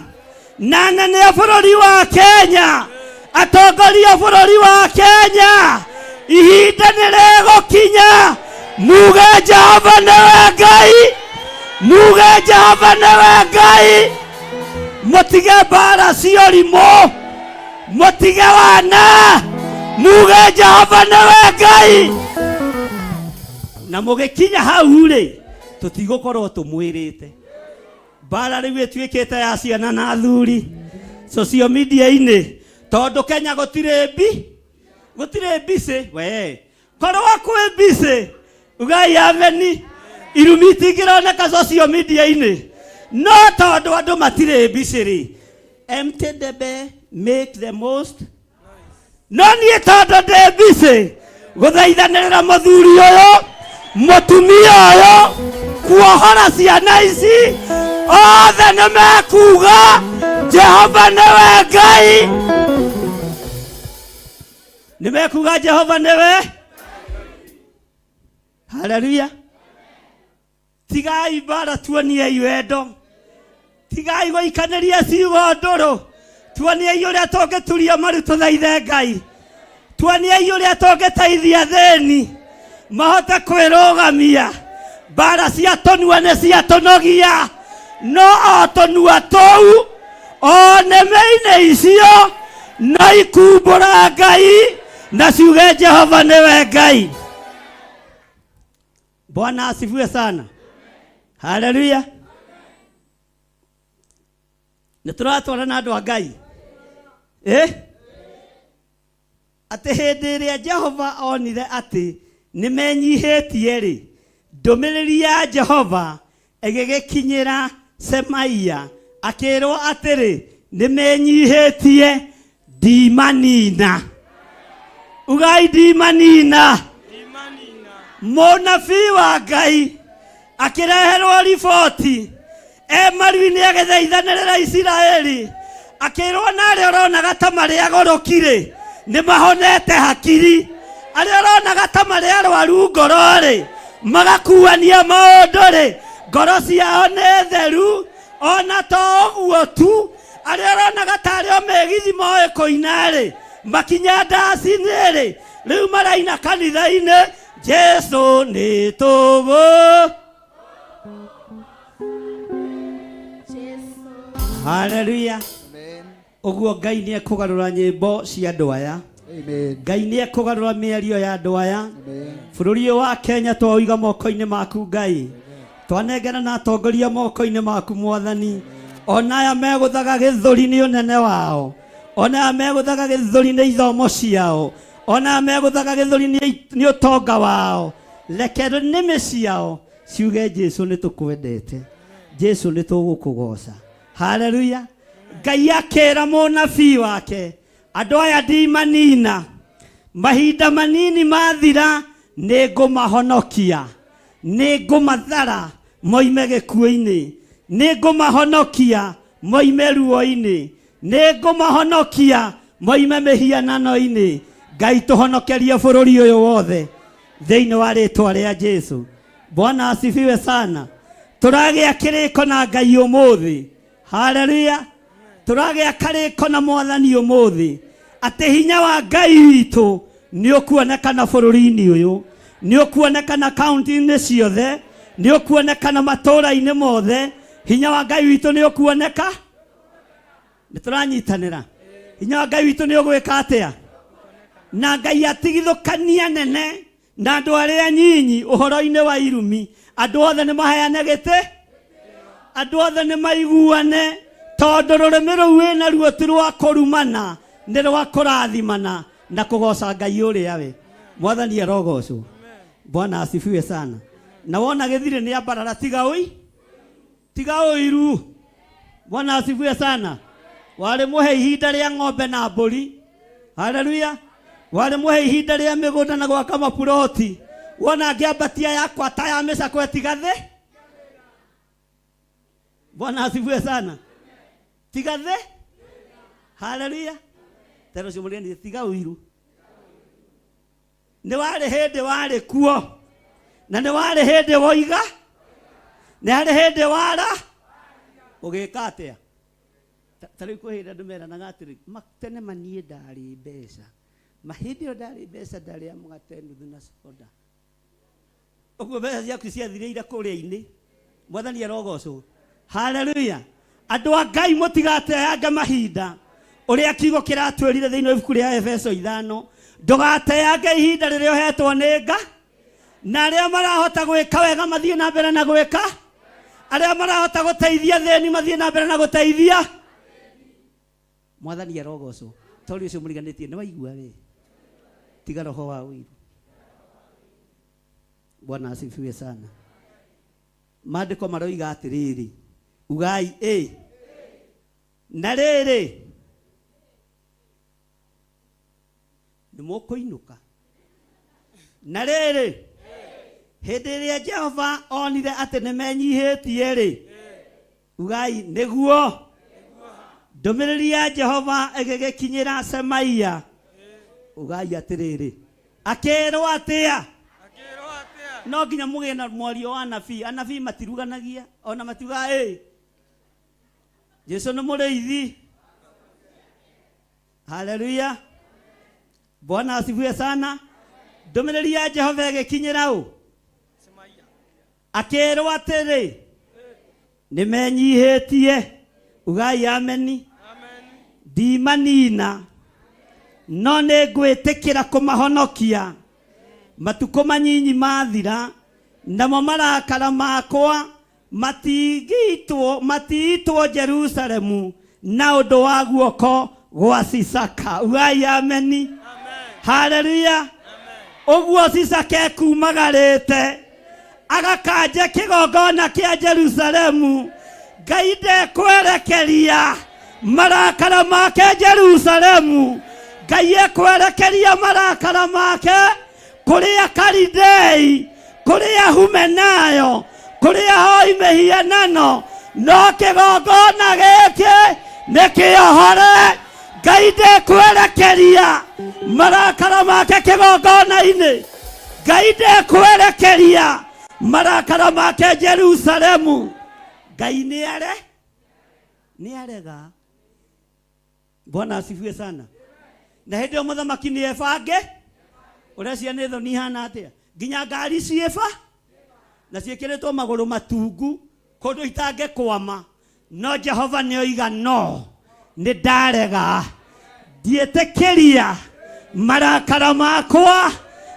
na anene a bũrũri wa kenya atongoria a bũrũri wa kenya ihinda nĩ rĩgũkinya muge jehova nĩwe ngai muge jehova nĩwe ngai mũtige mbara cia ũrimũ mũtige wana muge jehova nĩwe ngai na mũgĩkinya hau rĩ tũtigũkorwo tũmwĩrĩte mbara rĩu ĩtuĩkĩte ya ciana na athuri social media-inĩ tondũ kenya gũtirĩ mbi gũtirĩ mbicĩ we korwo kwĩ mbicĩ ugai ameni irumi itingĩroneka social media-inĩ no tondũ andũ matirĩ mbicĩ rĩ empty debe make the most no niĩ tondũ ndĩ mbicĩ gũthaithanĩrĩra mũthuri ũyũ mũtumia ũyũ kuohora ciana ici othe nĩ mekuga jehova nĩwe ngai nĩ mekuga jehova nĩwe haleluya tigai mbara tuoniei wendo tigai gũikanĩria ciugo ndũrũ tuoniei ũrĩa tũngĩturia maru tũthaithe ngai tuoniei ũrĩa tũngĩteithia thĩni mahote kwĩrũgamia mbara cia tũnua nĩ cia tũnogia no o tũnua tũu o nĩmĩ-inĩ icio no ikumbũra ngai na ciuge jehova nĩwe ngai Bwana asifiwe sana. Haleluya. Nĩ tũratwarana andũ a Ngai. Eh? Atĩ hĩndĩ ĩrĩa Jehova onire atĩ nĩ menyihĩtie rĩ, ndũmĩrĩri ya Jehova ĩgĩgĩkinyĩra Semaia akĩrwo atĩrĩ, nĩ menyihĩtie ndimanina. Ugai ndimanina. Mũnabii wa Ngai akĩreherwo riboti e maru-inĩ agĩthaithanĩrĩra Isiraeli akĩrwo na arĩa ũronaga ta marĩ agũrũki-rĩ nĩ mahonete hakiri arĩa ũronaga ta marĩ arwaru ngoro-rĩ magakuania maũndũ-rĩ ngoro ciao nĩ theru ona to ũguo tu arĩa ũronaga ta arĩ o mĩgithi moĩ kũina-rĩ makinya ndaci-inĩ-rĩ rĩu maraina kanitha-inĩ jesu nĩ tũgũ haleluya Amen. ũguo ngai nĩ ekũgarũra nyĩmbo cia andũ aya Amen. ngai nĩ ekũgarũra mĩario ya andũ aya Amen. bũrũri ũyũ wa kenya twaũiga moko-inĩ maku ngai Twanengera na atongoria moko-inĩ maku Mwathani. Ona aya megũthaga gĩthũri nĩ ũnene wao, ona aya megũthaga gĩthũri nĩ ithomo ciao, ona aya megũthaga gĩthũri nĩ ũtonga wao, reke nĩmĩ ciao ciuge Jesu nĩ tũkwendete, Jesu nĩ tũgũkũgoca. Haleluya. Ngai akĩra mũnabii wake, andũ aya ndimanina, mahinda manini mathira nĩ ngũmahonokia, nĩ ngũmathara moime gĩkuũ-inĩ, nĩ ngũmahonokia moime ruo-inĩ, nĩ ngũmahonokia moime mĩhianano-inĩ. Ngai tũhonokerie bũrũri ũyũ wothe thĩinĩ wa rĩtwa rĩa Jesu. Bwana asifiwe sana. Tũragĩa kĩrĩko na Ngai ũmũthĩ. Haleluya. Tũragĩa karĩko na Mwathani ũmũthĩ atĩ hinya wa Ngai witũ nĩ ũkuonekana bũrũri-inĩ ũyũ, nĩ ũkuonekana kaunti-inĩ ciothe, nĩ ũkuonekana matũũra-inĩ mothe. Hinya wa Ngai witũ nĩ ũkuoneka. Nĩ tũranyitanĩra. Hinya wa Ngai witũ nĩ ũgwĩka atĩa? Na Ngai atigithũkania nene na andũ arĩa nyinyi ũhoro-inĩ wa irumi. Andũ othe nĩ maheane gĩtĩ, andũ othe nĩ maiguane, tondũ rũrĩmĩ rũu wĩna ruo ti rwa kũrumana, nĩ rwa kũrathimana na kũgoca Ngai ũrĩa we. Mwathani arogocwo. Bwana asifiwe sana. Na wona gĩthirĩ nĩ ambarara, tiga ũi, tiga ũiru. Bwana asifiwe sana. Warĩ mũhe ihinda rĩa ng'ombe na mbũri. Haleluya. Warĩ mũhe ihinda rĩa mĩgũnda na gwaka mapuroti. Wona ngĩambatia yakwa ta ya mĩcakwe, tiga thĩ. Bwana asifiwe sana. Tiga thĩ. Haleluya. Tero ũcio mũrĩani, tiga ũiru. Nĩ warĩ hĩndĩ warĩ kuo, na nĩ warĩ hĩndĩ woiga, nĩ harĩ hĩndĩ wara ũgĩka atĩa? Ta rĩu kwĩ hĩndĩ andũ meranaga atĩrĩ, tene maniĩ ndarĩ mbeca, ma hĩndĩ ĩyo ndarĩ mbeca ndarĩa mũgate nuthu na soda. Ũguo mbeca ciaku ciathirĩire kũrĩa-inĩ. Mwathani arogocwo. Haleluya. Andũ a Ngai mũtigateange mahinda. Ũrĩa kiugo kĩratwĩrire thĩinĩ wa ibuku rĩa Efeso 5, ndũgateange ihinda rĩrĩa ũhetwo nĩ Nga, na arĩa marahota gwĩka wega mathiĩ na mbere na gwĩka, arĩa marahota gũteithia thĩni mathiĩ na mbere na gũteithia. Mwathani arogocwo. Tondũ ũcio mũriganĩtie nĩ waigua we, tiga roho wa ũiru. Bwana asifiwe sana. Maandĩko maroiga atĩrĩrĩ, ugai ĩ na rĩrĩ nĩ mũkũinũka. Na rĩrĩ, hĩndĩ ĩrĩa Jehova onire atĩ nĩ menyihĩtie rĩ, ugai nĩguo. Ndũmĩrĩri ya Jehova ĩgĩgĩkinyĩra Semaia. Ugai atĩrĩrĩ, akĩrwo atĩa? No nginya mũgĩe na mwario wa anabii. Anabii matiruganagia, ona matiugaga ĩ Jesu nĩ mũrĩithi. Haleluya. Bwana asifiwe sana. Ndũmĩrĩri ya Jehova ĩgĩkinyĩra ũ? Akĩrwo atĩrĩ, nĩ menyihĩtie. Ugai ameni. Ndimanina, no nĩ ngwĩtĩkĩra kũmahonokia. Matukũ manyinyi mathira, namo marakara makwa matiitwo Jerusalemu na ũndũ wa guoko gwa Sisaka. Ugai ameni. Haleluya. Ũguo Sisaka ekumagarĩte agakanje kĩgongona kĩa Jerusalemu, Ngai ndekwerekeria marakara make Jerusalemu. Ngai ekwerekeria marakara make kũrĩa Kalidei, kũrĩa Humenayo, kũrĩa hoi mĩhianano, no kĩgongona gĩkĩ nĩ kĩohore. Ngai ndekwerekeria marakara make kĩgongona-inĩ. Ngai ndekwerekeria marakara make Jerusalemu. Ngai nĩ are nĩ arega. Bwana asifiwe sana. Na hĩndĩ ĩyo mũthamaki nĩ ebange ũrecia nĩ thoni ihana atĩa, nginya ngari ciĩba na ciĩkĩrĩtwo magũrũ matungu kũndũ itangĩkwama, no Jehova nĩ oiga no nĩ ndarega, ndiĩtĩkĩria marakara makwa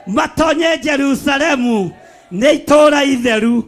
matonye Jerusalemu, nĩ itũũra itheru.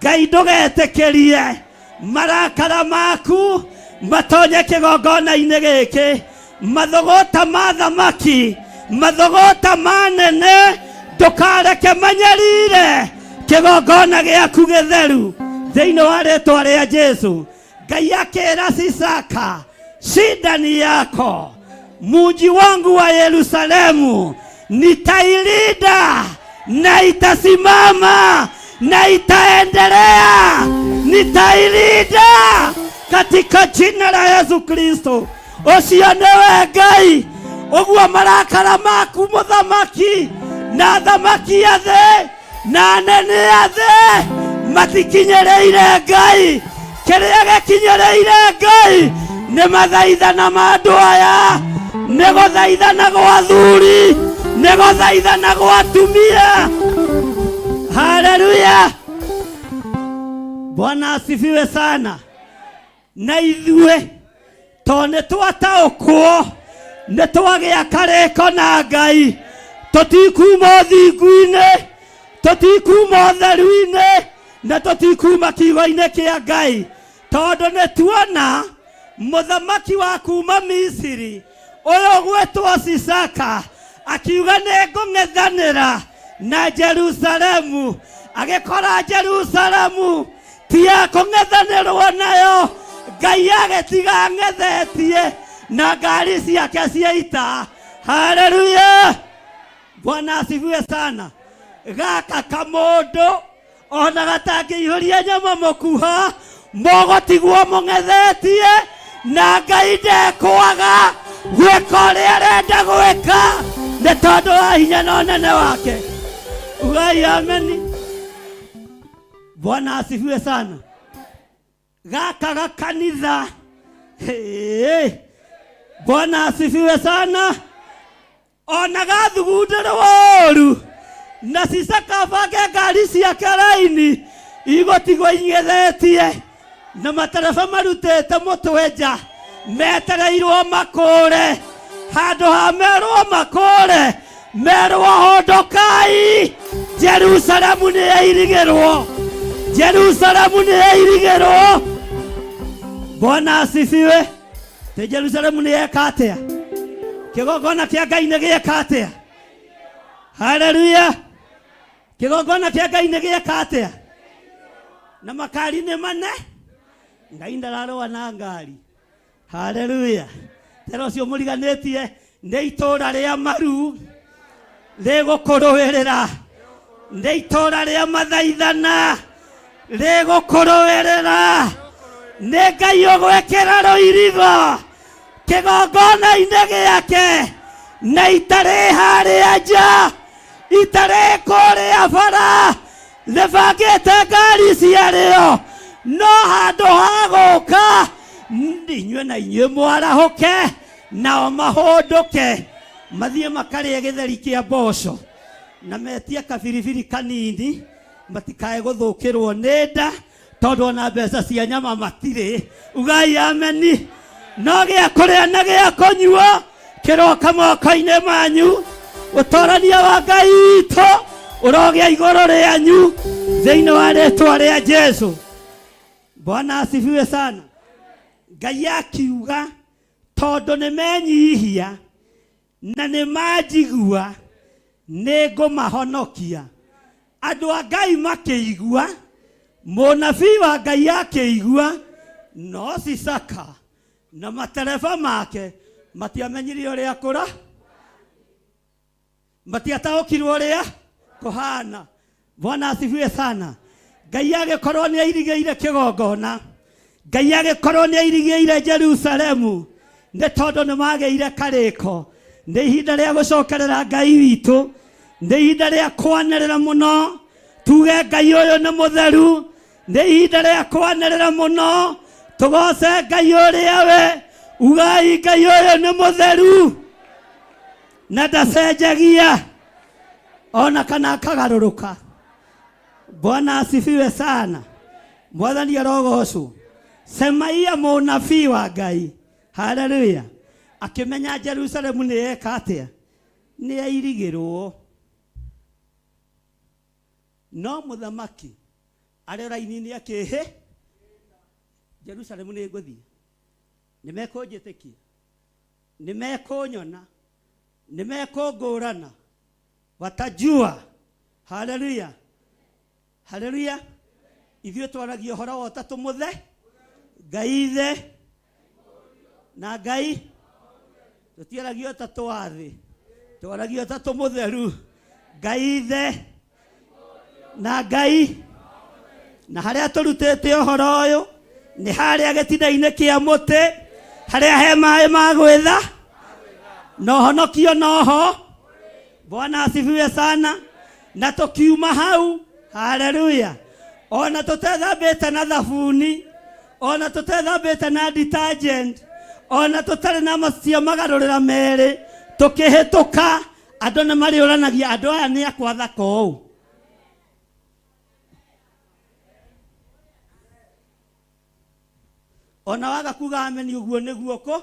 Ngai ndũgetĩkĩrie marakara maku matonye kĩgongona-inĩ gĩkĩ. Mathogota ma thamaki, mathogota ma nene, ndũkareke manyarire kĩgongona gĩaku gĩtheru thĩinĩ wa rĩtwa rĩa Jesu. Ngai akĩra Sisaka, shida ni yako, muji wangu wa Yerusalemu nitailinda na itasimama na itaendelea, nitailinda katika jina la Yesu Kristo. Ũcio nĩwe Ngai, ũguo marakara maku mũthamaki na thamaki a thĩ na anene a thĩ matikinyĩrĩire Ngai. Kĩrĩa gĩkinyĩrĩire Ngai nĩ mathaithana ma andũ aya, nĩ gũthaithana gwa athuri, nĩ gũthaithana gwa atumia. Haleluya, Bwana asifiwe sana. Na ithuĩ tondũ nĩ twataũkwo, nĩ twagĩa karĩko na Ngai, tũtikuma ũthingu-inĩ, tũtikuma ũtheru-inĩ, na tũtikuma kiugo-inĩ kĩa Ngai, tondũ nĩ tuona mũthamaki wa kuma Misiri ũyũ ũgwĩtwo Sisaka akiuga nĩ ngũng'ethanĩra na Jerusalemu, agĩkora Jerusalemu ti ya kũng'ethanĩrwo nayo. Ngai agĩtiga ang'ethetie na ngari ciake cia ita. Haleluya, Bwana asifiwe sana. Gaka kamũndũ ona gatangĩihũria nyama mũkuha, mũgũtigwo mũng'ethetie na Ngai ndekwaga gwĩka ũrĩa arenda gwĩka nĩ tondũ wa hinya na ũnene wake. Ugai ameni. Bwana asifiwe sana. Gaka gakanitha. Hey. Bwana asifiwe sana. Ona gathugundĩrwo ũru na Sisaka abange ngari ciake raini igũtigwo ing'ethetie na matereba marutĩte mũtwe nja metereirwo makũre, handũ ha merwo makũre merwo hondokai, Jerusalemu nĩ yairigĩrwo, Jerusalemu nĩ yairigĩrwo. Bwana asifiwe. Tĩ Jerusalemu nĩ yeka atĩa? Kĩgongona kĩa Ngai nĩ gĩeka atĩa? Haleluya! Kĩgongona kĩa Ngai nĩ gĩeka atĩa? Na makari nĩ mane, Ngai ndararũa na ngari. Haleluya! Tera ũcio mũriganĩtie nĩ itũũra rĩa maru rĩgũkũrũĩrĩra, nĩ itũũra rĩa mathaithana rĩgũkũrũĩrĩra, nĩ Ngai ũgwĩkĩra rũirigo kĩgongona-inĩ gĩake, na itarĩ harĩa nja, itarĩ kũrĩa bara, rĩbangĩte ngari ciarĩo, no handũ ha gũka inyuĩ na inyuĩ mwarahũke nao mahũndũke mathiĩ makarĩe gĩtheri kĩa mboco na metie kabiribiri kanini, matikae gũthũkĩrwo nĩ nda, tondũ ona mbeca cia nyama matirĩ. Ugai ameni. No gĩa kũrĩa na gĩa kũnyua kĩroka moko-inĩ manyu. Ũtorania wa Ngai witũ ũrogĩa igũrũ rĩanyu thĩinĩ wa rĩtwa rĩa Jesu. Bwana asifiwe sana. Ngai akiuga tondũ nĩ menyihia na nĩ manjigua nĩ ngũmahonokia. Andũ a Ngai makĩigua, mũnabii wa Ngai akĩigua, no Sisaka na matereba make matiamenyire ũrĩa kũra, matiataũkirwo ũrĩa kũhana. Bwana asifiwe sana. Ngai agĩkorwo nĩ airigĩire kĩgongona, Ngai agĩkorwo nĩ airigĩire Jerusalemu, nĩ tondũ nĩ magĩire karĩko. Nĩ ihinda rĩa gũcokerera Ngai witũ, nĩ ihinda rĩa kwanĩrĩra mũno tuge Ngai ũyũ nĩ mũtheru. Nĩ ihinda rĩa kwanĩrĩra mũno tũgoce Ngai ũrĩa we ugai Ngai ũyũ nĩ mũtheru na ndacenjagia ona kana akagarũrũka. Bwana asifiwe sana. Mwathani arogocwo. Semaia mũnabii wa Ngai, haleluya, akĩmenya Jerusalemu nĩ yeka atĩa, nĩ yairigĩrwo. No mũthamaki Arĩ o raini-inĩ akĩhĩ Jerusalemu nĩ ngũthiĩ, nĩ mekũnjĩtĩkia, nĩ mekũnyona, nĩ mekũngũrana, watajua. Haleluya, haleluya. Ithuĩ twaragia ũhoro wa ũtatũ mũthe, Ngai Ithe na Ngai, tũtiaragia ũtatũ wa thĩ, twaragia ũtatũ mũtheru, Ngai Ithe na Ngai. Na harĩa tũrutĩte ũhoro ũyũ nĩ harĩa gĩtina-inĩ kĩa mũtĩ, harĩa he maĩ ma gwĩtha na ũhonokio noho. Bwana asifiwe sana. Na tũkiuma hau, haleluya, ona tũtethambĩte na thabuni, ona tũtethambĩte na detergent, ona tũtarĩ na macio magarũrĩra merĩ, tũkĩhĩtũka andũ nĩ marĩũranagia, andũ aya nĩ akwa thaka ũũ. Ona waga kuga ameni, ũguo nĩguo kũ.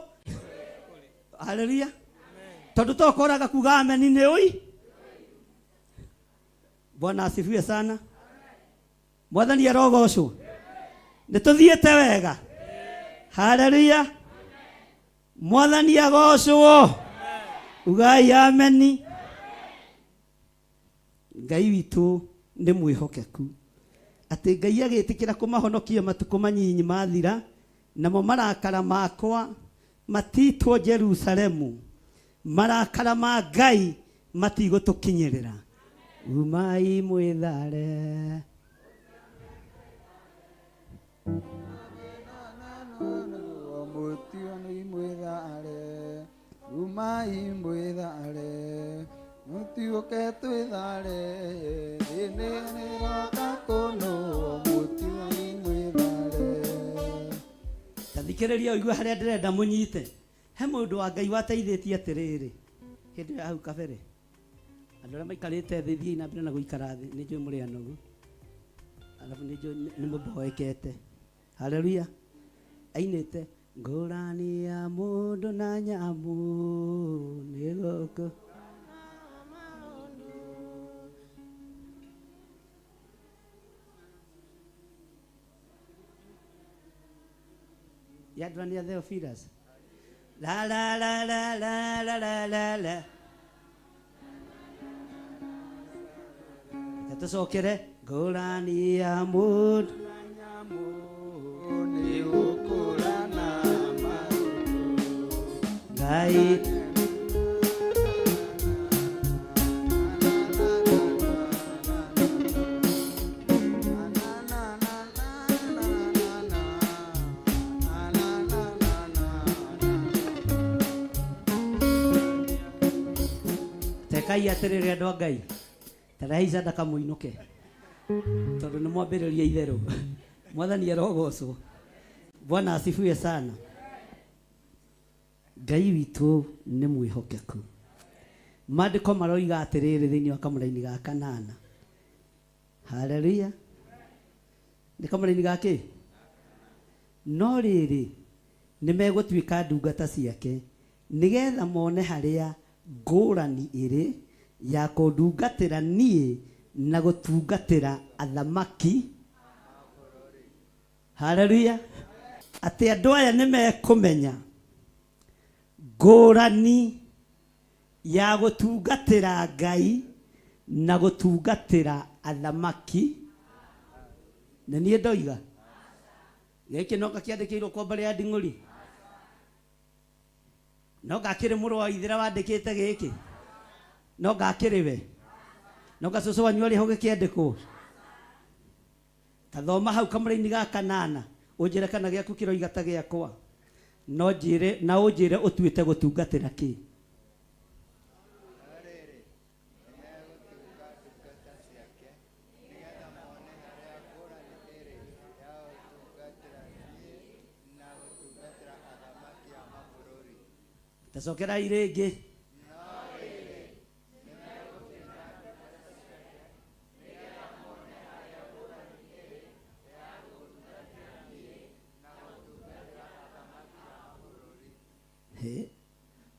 Haleluya. Tondũ tokoraga kuga ameni nĩ ũi. Bwana asifiwe sana. Mwathani arogocwo. Nĩ tũthiĩte wega. Haleluya. Mwathani agocwo. Ugai ameni. Ngai witũ nĩ mwĩhokeku, atĩ Ngai agĩtĩkĩra kũmahonokia matukũ manyinyi mathira, namo marakara makwa matiitwo Jerusalemu, marakara ma Ngai matigũtũkinyĩrĩra. Umai mwĩthare. Umai mwĩthare, mũtiũke twĩthare, thĩ nĩroka kũnũo, mũtiũni mwĩthare. Ta thikĩrĩria ũigue harĩa ndĩrenda mũnyite. He mũndũ wa Ngai wateithĩtie atĩrĩrĩ, hĩndĩ ĩyo ya hau kabere, andũ arĩa maikarĩte thĩ, thiĩi na mbere na gũikara thĩ, nĩ njũĩ mũrĩ anogu, alafu nĩ njũĩ nĩ mũboekete. Haleluya. Ainĩte ngũrani ya mũndũ na nyamũ nĩ gũkũ. Yadrania Theophilus. La la la la la la la la la. Reke tũcokere ngũrani ya mũndũ. Nĩ gũkũrana maũndũ. Ngai. Tekai atĩrĩrĩ andũ a Ngai, tarehei sadaka mũinũke, tondũ nĩ mwambĩrĩria itherũ. Mwathani arogocwo. Bwana asifiwe sana. Ngai witũ nĩ mwĩhokeku. Maandĩko maroiga atĩrĩrĩ thĩinĩ wa kamũraini ga kanana. Haleluya. Nĩ kamũraini ga kĩ? No rĩrĩ, nĩ megũtuĩka ndungata ciake, nĩgetha mone harĩa ngũrani ĩrĩ ya kũndungatĩra niĩ na gũtungatĩra athamaki. Haleluya. Atĩ andũ aya nĩ mekũmenya ngũrani ya gũtungatĩra Ngai na gũtungatĩra athamaki. Nĩ niĩ ndoiga gĩkĩ no gakĩandĩkĩirwo kwa mbarĩ ya Nding'ũri, no ngakĩrĩ mũrũ wa ithĩra wandĩkĩte gĩkĩ, no ngakĩrĩ we, no gacũcũ wanyu arĩ ho gĩkĩandĩkwo. Tathoma hau kamũraini ga kanana ũnjĩre kana gĩaku kĩroiga ta gĩakwa, no njĩre na ũnjĩre ũtuĩte gũtungatĩra kĩ. No rĩrĩ, nĩmegũtuĩka ndungata ciake, nĩgeetha mone harĩa ngũrani ĩrĩ ya gũtungatĩra niĩ na gũtungatĩra athamaki a mabũrũri. Tacokerai rĩngĩ. No rĩrĩ, nĩmegũtuĩka ndungata ciake, nĩgeetha mone harĩa ngũrani ĩrĩ ya gũtungatĩra niĩ na gũtungatĩra athamaki a mabũrũri. Hĩ,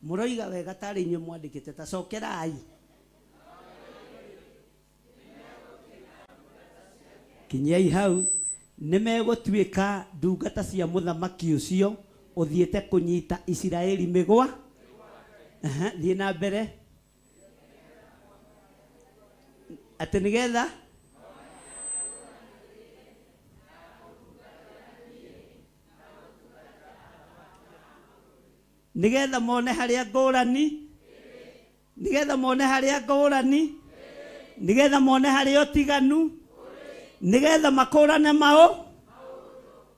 mũroiga wega tarĩ inyuĩ mwandĩkĩte. Tacokerai. Kinyiai hau. Nĩ megũtuĩka ndungata cia mũthamaki ũcio ũthiĩte kũnyita Isiraeli mĩgwa. Aha, thiĩ na mbere. Atĩ nĩgetha nĩgetha mone harĩa ngũrani, nĩgetha mone harĩa ngũrani, nĩgetha mone harĩa ũtiganu, nĩgetha makũrane mao,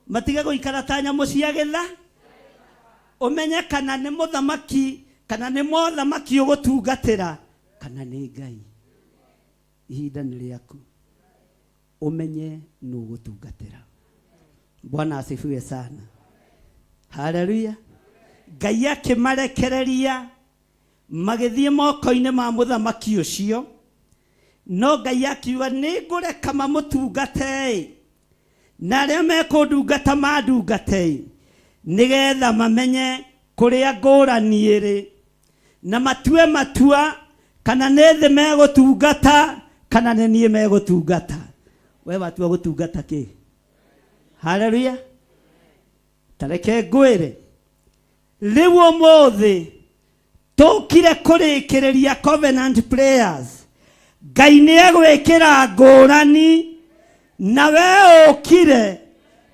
matige gũikara ta nyamũ cia gĩtha. Ũmenye kana nĩ mũthamaki, kana nĩ mothamaki ũgũtungatĩra, kana nĩ Ngai. Ihinda nĩ rĩaku, ũmenye nũ ũgũtungatĩra. Bwana asifiwe sana. Haleluya. Ngai akĩmarekereria magĩthiĩ moko-inĩ ma mũthamaki ũcio, no Ngai akiuga nĩ ngũreka mamũtungate-ĩ, na arĩa mekũndungata mandungate-ĩ, nĩgetha mamenye kũrĩa ngũrani ĩrĩ, na matue matua kana nĩ thĩ megũtungata kana nĩ niĩ megũtungata. We watua gũtungata kĩ? Haleluya. Tareke ngwĩre rĩu ũmũthĩ tũkire kũrĩkĩrĩria covenant prayers. Ngai nĩ egwĩkĩra ngũrani na we ũkire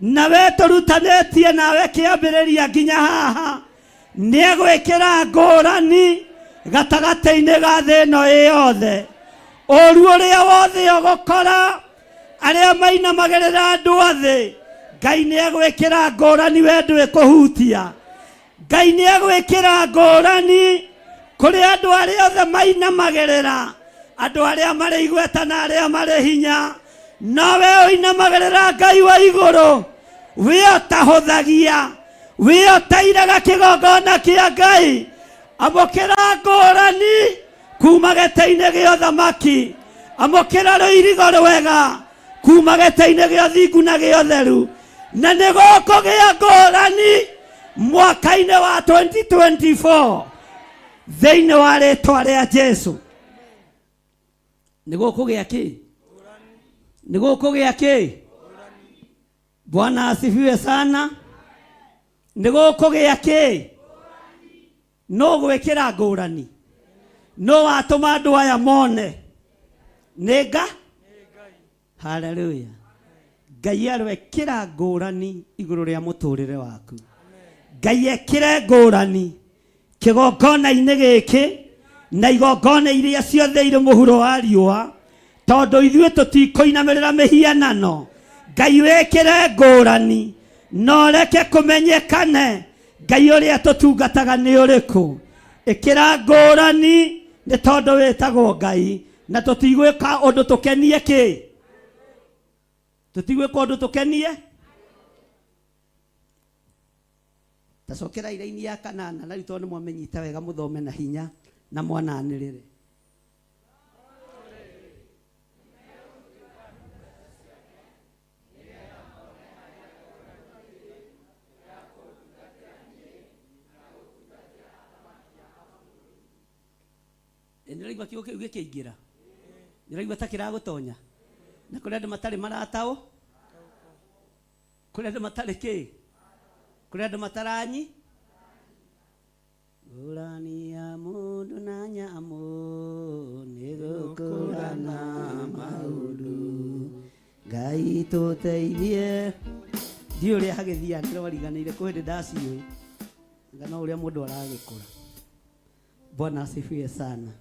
na we tũrutanĩtie nawe kĩambĩrĩria nginya haha. Nĩ egwĩkĩra ngũrani gatagatĩ-inĩ ga thĩ ĩno ĩ yothe. Ũru ũrĩa wothe ũgũkora arĩa mainamagĩrĩra andũ a thĩ, Ngai nĩ egwĩkĩra ngũrani we ndwĩkũhutia. Ngai nĩ egwĩkĩra ngũrani kũrĩ andũ arĩa othe mainamagĩrĩra, andũ arĩa marĩ igweta na arĩa marĩ hinya. No we ũinamagĩrĩra Ngai wa igũrũ, we ũtahũthagia, we ũtairaga kĩgongona kĩa Ngai, amũkĩra ngũrani kuma gĩtĩ-inĩ gĩa ũthamaki, amũkĩra rũirigo rwega kuma gĩtĩ-inĩ gĩa ũthingu na gĩa ũtheru, na nĩ gũkũgĩa ngũrani mwaka-inĩ wa 2024 thĩinĩ wa rĩtwa rĩa Jesu. Nĩ gũkũgĩa kĩ? Nĩ gũkũgĩa kĩ? Bwana asifiwe sana. Nĩ gũkũgĩa kĩ? No gwĩkĩra ngũrani. No watũma andũ aya mone nĩ nga. Haleluya. Ngai aroekĩra ngũrani igũrũ rĩa mũtũrĩre waku. Ngai ekĩre ngũrani kĩgongona-inĩ gĩkĩ na igongona iria ciothe irĩ mũhuro wa riũa, tondũ ithuĩ tũtikũinamĩrĩra mĩhianano. Ngai wĩkĩre ngũrani na ũreke kũmenyekane Ngai ũrĩa tũtungataga nĩ ũrĩkũ. Ĩkĩra ngũrani nĩ tondũ wĩtagwo Ngai, na tũtigwĩka ũndũ tũkenie kĩ, tũtigwĩka ũndũ tũkenie. Tacokera iraini ya kanana, na rĩu tondũ nĩ mwamenyita wega mũthome na hinya na mwananĩrĩre. Nĩũraigua kiugo kĩu gĩkĩingĩra? Nĩũraigua ta kĩragũtonya? Na kũrĩ andũ matarĩ marataũ, kũrĩ andũ matarĩ kĩ, kũrĩ andũ mataranyi. Ngũrani ya mũndũ na nyamũ nĩ gũkũrana maũndũ. Ngai tũteithie. Ndiũĩ ũrĩa hagĩthiaga, ndĩrwariganĩire kwĩ hĩndĩ ndaciũĩ. Anga no ũrĩa mũndũ aragĩkũra. Bwana asifiwe sana.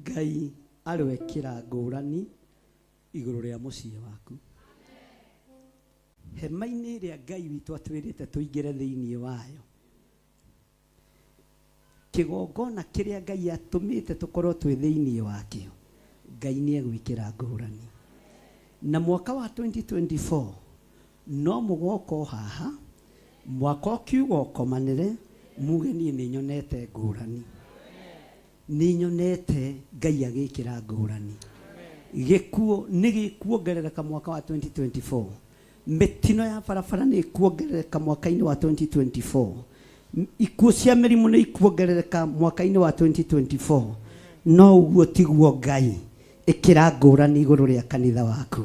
Ngai aroekĩra ngũrani igũrũ rĩa mũciĩ waku. Hema-inĩ ĩrĩa Ngai witũ atwĩrĩte tũingĩre thĩinĩ wayo. Kĩgongona kĩrĩa Ngai atũmĩte tũkorwo twĩ thĩinĩ wakĩo, Ngai nĩ egwĩkĩra ngũrani. Na mwaka wa 2024 no mũgoka o haha, mwaka ũkiuga ũkomanĩre, muge niĩ nĩ nyonete ngũrani. Nĩ nyonete Ngai agĩkĩra ngũrani. Gĩkuũ nĩ gĩkuongerereka mwaka wa 2024. Mĩtino ya barabara nĩ ĩkuongerereka mwaka-inĩ wa 2024. Ikuũ cia mĩrimũ nĩ ikuongerereka mwaka-inĩ wa 2024. No ũguo tiguo Ngai. Ĩkĩra ngũrani igũrũ rĩa kanitha waku.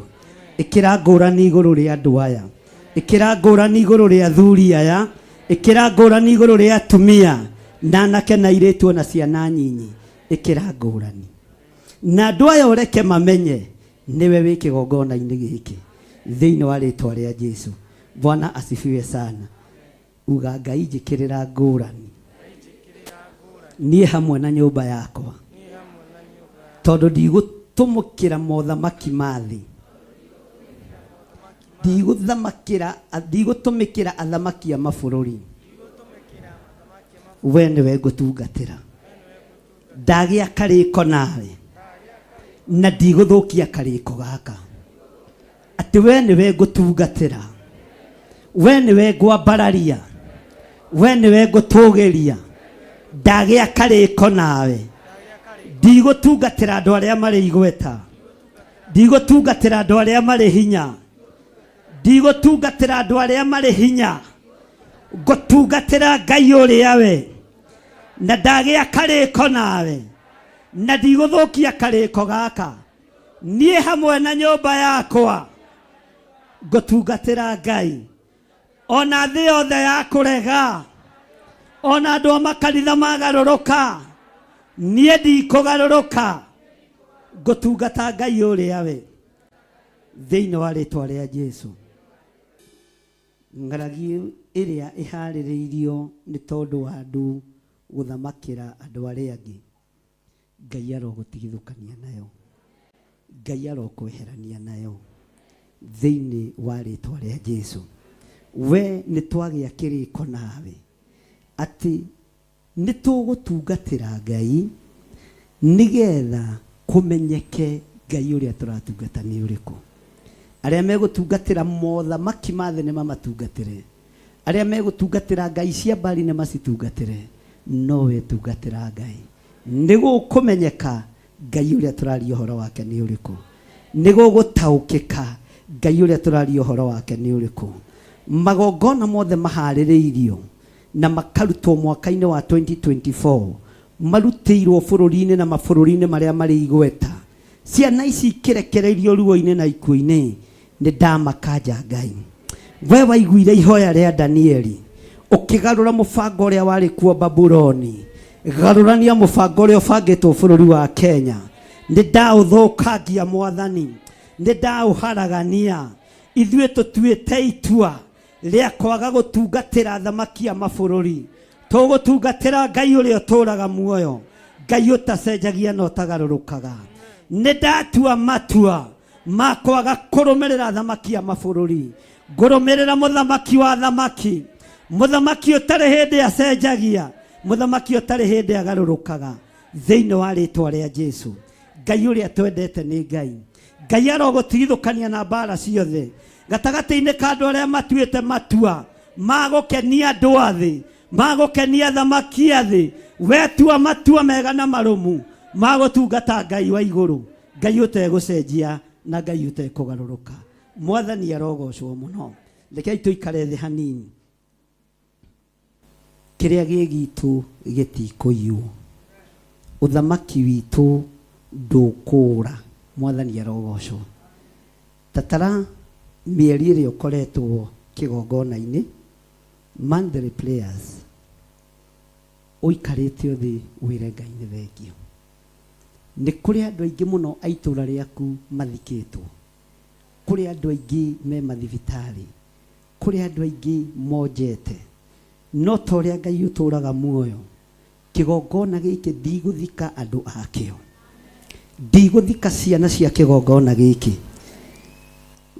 Ĩkĩra ngũrani igũrũ rĩa andũ aya, ĩkĩra ngũrani igũrũ rĩa athuri aya, ĩkĩra ngũrani igũrũ rĩa atumia na anake na airĩtu ona ciana nyinyi. Ĩkĩra ngũrani na andũ aya, ũreke mamenye nĩwe wĩ kĩgongona-inĩ gĩkĩ, thĩinĩ wa rĩtwa rĩa Jesu. Bwana asifiwe sana. Uga, Ngai njĩkĩrĩra ngũrani niĩ hamwe na nyũmba yakwa, tondũ ndigũtũmũkĩra mothamaki ma thĩ, ndigũthamakĩra, ndigũtũmĩkĩra athamaki a mabũrũri. We nĩwe ngũtungatĩra. Ndagĩa karĩko nawe na ndigũthũkia karĩko gaka, atĩ we nĩwe ngũtungatĩra, we nĩwe ngwambararia, we nĩwe ngũtũgĩria. Ndagĩa karĩko nawe, ndigũtungatĩra andũ arĩa marĩ igweta, ndigũtungatĩra andũ arĩa marĩ hinya, ndigũtungatĩra andũ arĩa marĩ hinya, ngũtungatĩra Ngai ũrĩa we. Na ndagĩa karĩko nawe na ndigũthũkia karĩko gaka, niĩ hamwe na nyũmba yakwa ngũtungatĩra Ngai. Ona thĩ yothe ya kũrega, ona andũ a makanitha magarũrũka, niĩ ndikũgarũrũka, ngũtungata Ngai ũrĩa we, thĩinĩ wa rĩtwa rĩa Jesu. Ng'aragi ĩrĩa ĩharĩrĩirio nĩ tondũ wa andũ gũthamakĩra andũ arĩa angĩ, Ngai arogũtigithũkania nayo, Ngai arokweherania nayo, thĩinĩ wa rĩtwa rĩa Jesu. We nĩ twagĩa kĩrĩko nawe atĩ nĩ tũgũtungatĩra Ngai, nĩgetha kũmenyeke Ngai ũrĩa tũratungata nĩ ũrĩkũ. Arĩa megũtungatĩra mothamaki ma thĩ nĩ mamatungatĩre, arĩa megũtungatĩra ngai cia mbari nĩ macitungatĩre, no we tungatĩra Ngai. Nĩ gũkũmenyeka Ngai ũrĩa tũraria ũhoro wake nĩ ũrĩkũ, nĩ gũgũtaũkĩka Ngai ũrĩa tũraria ũhoro wake nĩ ũrĩkũ. Magongona mothe maharĩrĩirio na makarutwo mwaka-inĩ wa 2024, marutĩirwo bũrũri-inĩ na mabũrũri-inĩ marĩa marĩ igweta, ciana ici ikĩrekereirio ruo-inĩ na ikuũ-inĩ, nĩ ndamakanja. Ngai, we waiguire ihoya rĩa Danieli ũkĩgarũra mũbango ũrĩa warĩ kuo Babuloni, garũrania mũbango ũrĩa ũbangĩtwo bũrũri wa Kenya. Nĩ ndaũthũkangia, Mwathani, nĩ ndaũharagania. Ithuĩ tũtuĩte itua rĩa kwaga gũtungatĩra athamaki a mabũrũri, tũgũtungatĩra Ngai ũrĩa ũtũũraga muoyo, Ngai ũtacenjagia na ũtagarũrũkaga. Nĩ ndatua matua ma kwaga kũrũmĩrĩra athamaki a mabũrũri, ngũrũmĩrĩra mũthamaki wa athamaki, mũthamaki ũtarĩ hĩndĩ acenjagia, mũthamaki ũtarĩ hĩndĩ agarũrũkaga, thĩinĩ wa rĩtwa rĩa Jesu. Ngai ũrĩa twendete nĩ Ngai. Ngai arogũtigithũkania na mbara ciothe gatagatĩ-inĩ ka andũ arĩa matuĩte matua ma gũkenia andũ a thĩ, ma gũkenia athamaki a thĩ. Wetua matua mega na marũmu ma gũtungata Ngai wa igũrũ, Ngai ũtegũcenjia na Ngai ũtekũgarũrũka. Mwathani arogocwo mũno. Rekei tũikare thĩ hanini. Kĩrĩa gĩ gitũ gĩtikũiywo, ũthamaki witũ ndũkũũra. Mwathani arogocwo. Tatara mĩeri ĩrĩa ũkoretwo kĩgongona-inĩ, monthly prayers, ũikarĩte o thĩ wĩre Ngai nĩ thengio. Nĩ kũrĩ andũ aingĩ mũno a itũũra rĩaku mathikĩtwo, kũrĩ andũ aingĩ me mathibitarĩ, kũrĩ andũ aingĩ monjete, no ta ũrĩa Ngai ũtũũraga muoyo, kĩgongona gĩkĩ ndigũthika andũ akĩo, ndigũthika ciana cia kĩgongona gĩkĩ.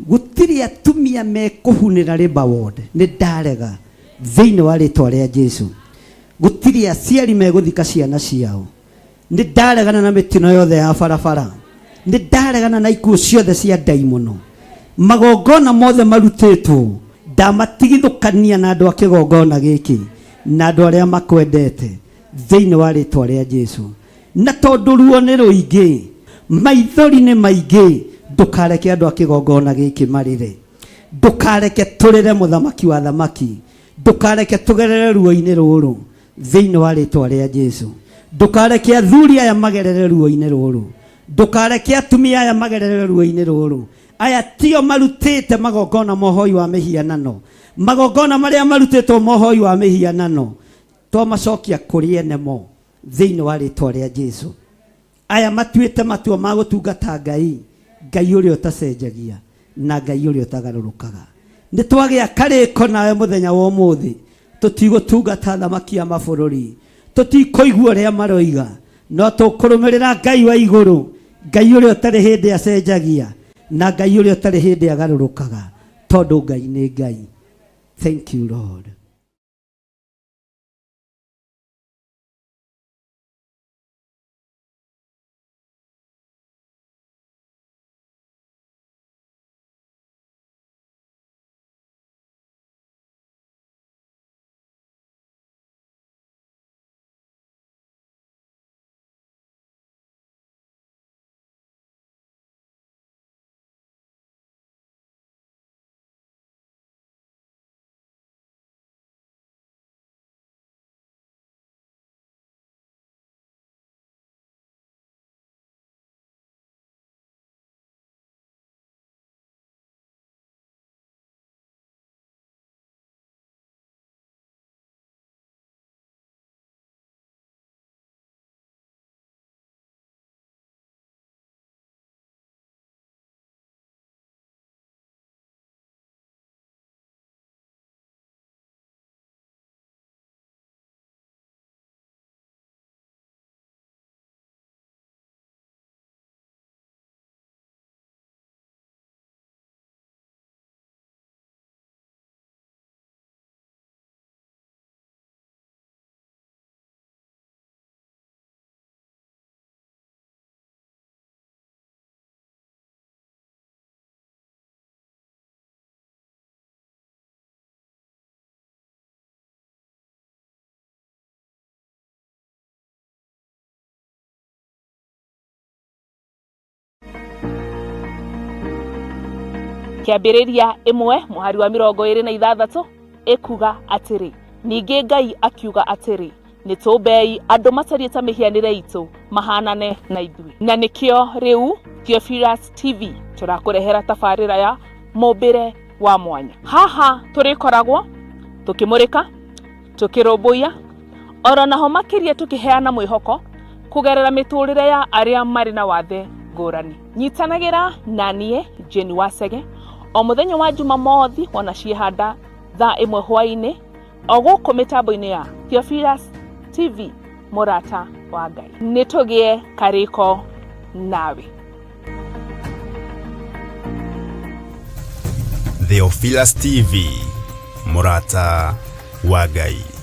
Gũtirĩ atumia mekũhunĩra Labour ward, nĩ ndarega thĩinĩ wa rĩtwa rĩa Jesu. Gũtirĩ aciari megũthika ciana ciao, nĩ ndaregana na mĩtino yothe ya barabara, nĩ ndaregana na ikuũ ciothe cia ndaimono. Magongona mothe marutĩtwo, ndamatigithũkania na andũ a kĩgongona gĩkĩ na andũ arĩa makwendete, thĩinĩ wa rĩtwa rĩa Jesu. Na tondũ ruo nĩ rũingĩ, maithori nĩ maingĩ, ndũkareke andũ a kĩgongona gĩkĩ marĩre, ndũkareke tũrĩre, mũthamaki wa thamaki, ndũkareke tũgerere ruo-inĩ rũrũ, thĩinĩ wa rĩtwa rĩa Jesu. Ndũkareke athuri aya magerere ruo-inĩ rũrũ, ndũkareke atumia aya magerere ruo-inĩ rũrũ. Aya tio marutĩte magongona ma ũhoi wa mĩhianano. Magongona marĩa marutĩtwo ma ũhoi wa mĩhianano twamacokia kũrĩ ene mo thĩinĩ wa rĩtwa rĩa Jesu. Aya matuĩte matua ma gũtungata Ngai, Ngai ũrĩa ũtacenjagia na Ngai ũrĩa ũtagarũrũkaga. Nĩ twagĩa karĩko nawe mũthenya wa ũmũthĩ, tũtigũtungata athamaki a mabũrũri, tũtikũigua ũrĩa maroiga, no tũkũrũmĩrĩra Ngai wa igũrũ, Ngai ũrĩa ũtarĩ hĩndĩ acenjagia na Ngai ũrĩa ũtarĩ hĩndĩ agarũrũkaga, tondũ Ngai nĩ Ngai. Thank you Lord. Kĩambĩrĩria ĩmwe mũhari wa 26 ĩkuga atĩrĩ, ningĩ Ngai akiuga atĩrĩ, nĩ tũmbei andũ matariĩ ta mĩhianĩre itũ mahanane na ithuĩ. Na nĩkĩo rĩu Theophilus TV tũrakũrehera tabarĩra ya mũmbĩre wa mwanya. Haha tũrĩkoragwo tũkĩmũrĩka, tũkĩrũmbũiya, oro naho makĩria tũkĩheana mwĩhoko kũgerera mĩtũrĩre ya arĩa marĩ na wathe ngũrani. Nyitanagĩra na niĩ Jane Wacege o mũthenya wa Jumamothi wona ciĩhanda thaa 1 hwaĩ-inĩ o gũkũ mĩtambo-inĩ ya Theophilus TV, mũrata wa Ngai. Nĩ tũgĩe karĩko nawe. Theophilus TV, mũrata wa Ngai.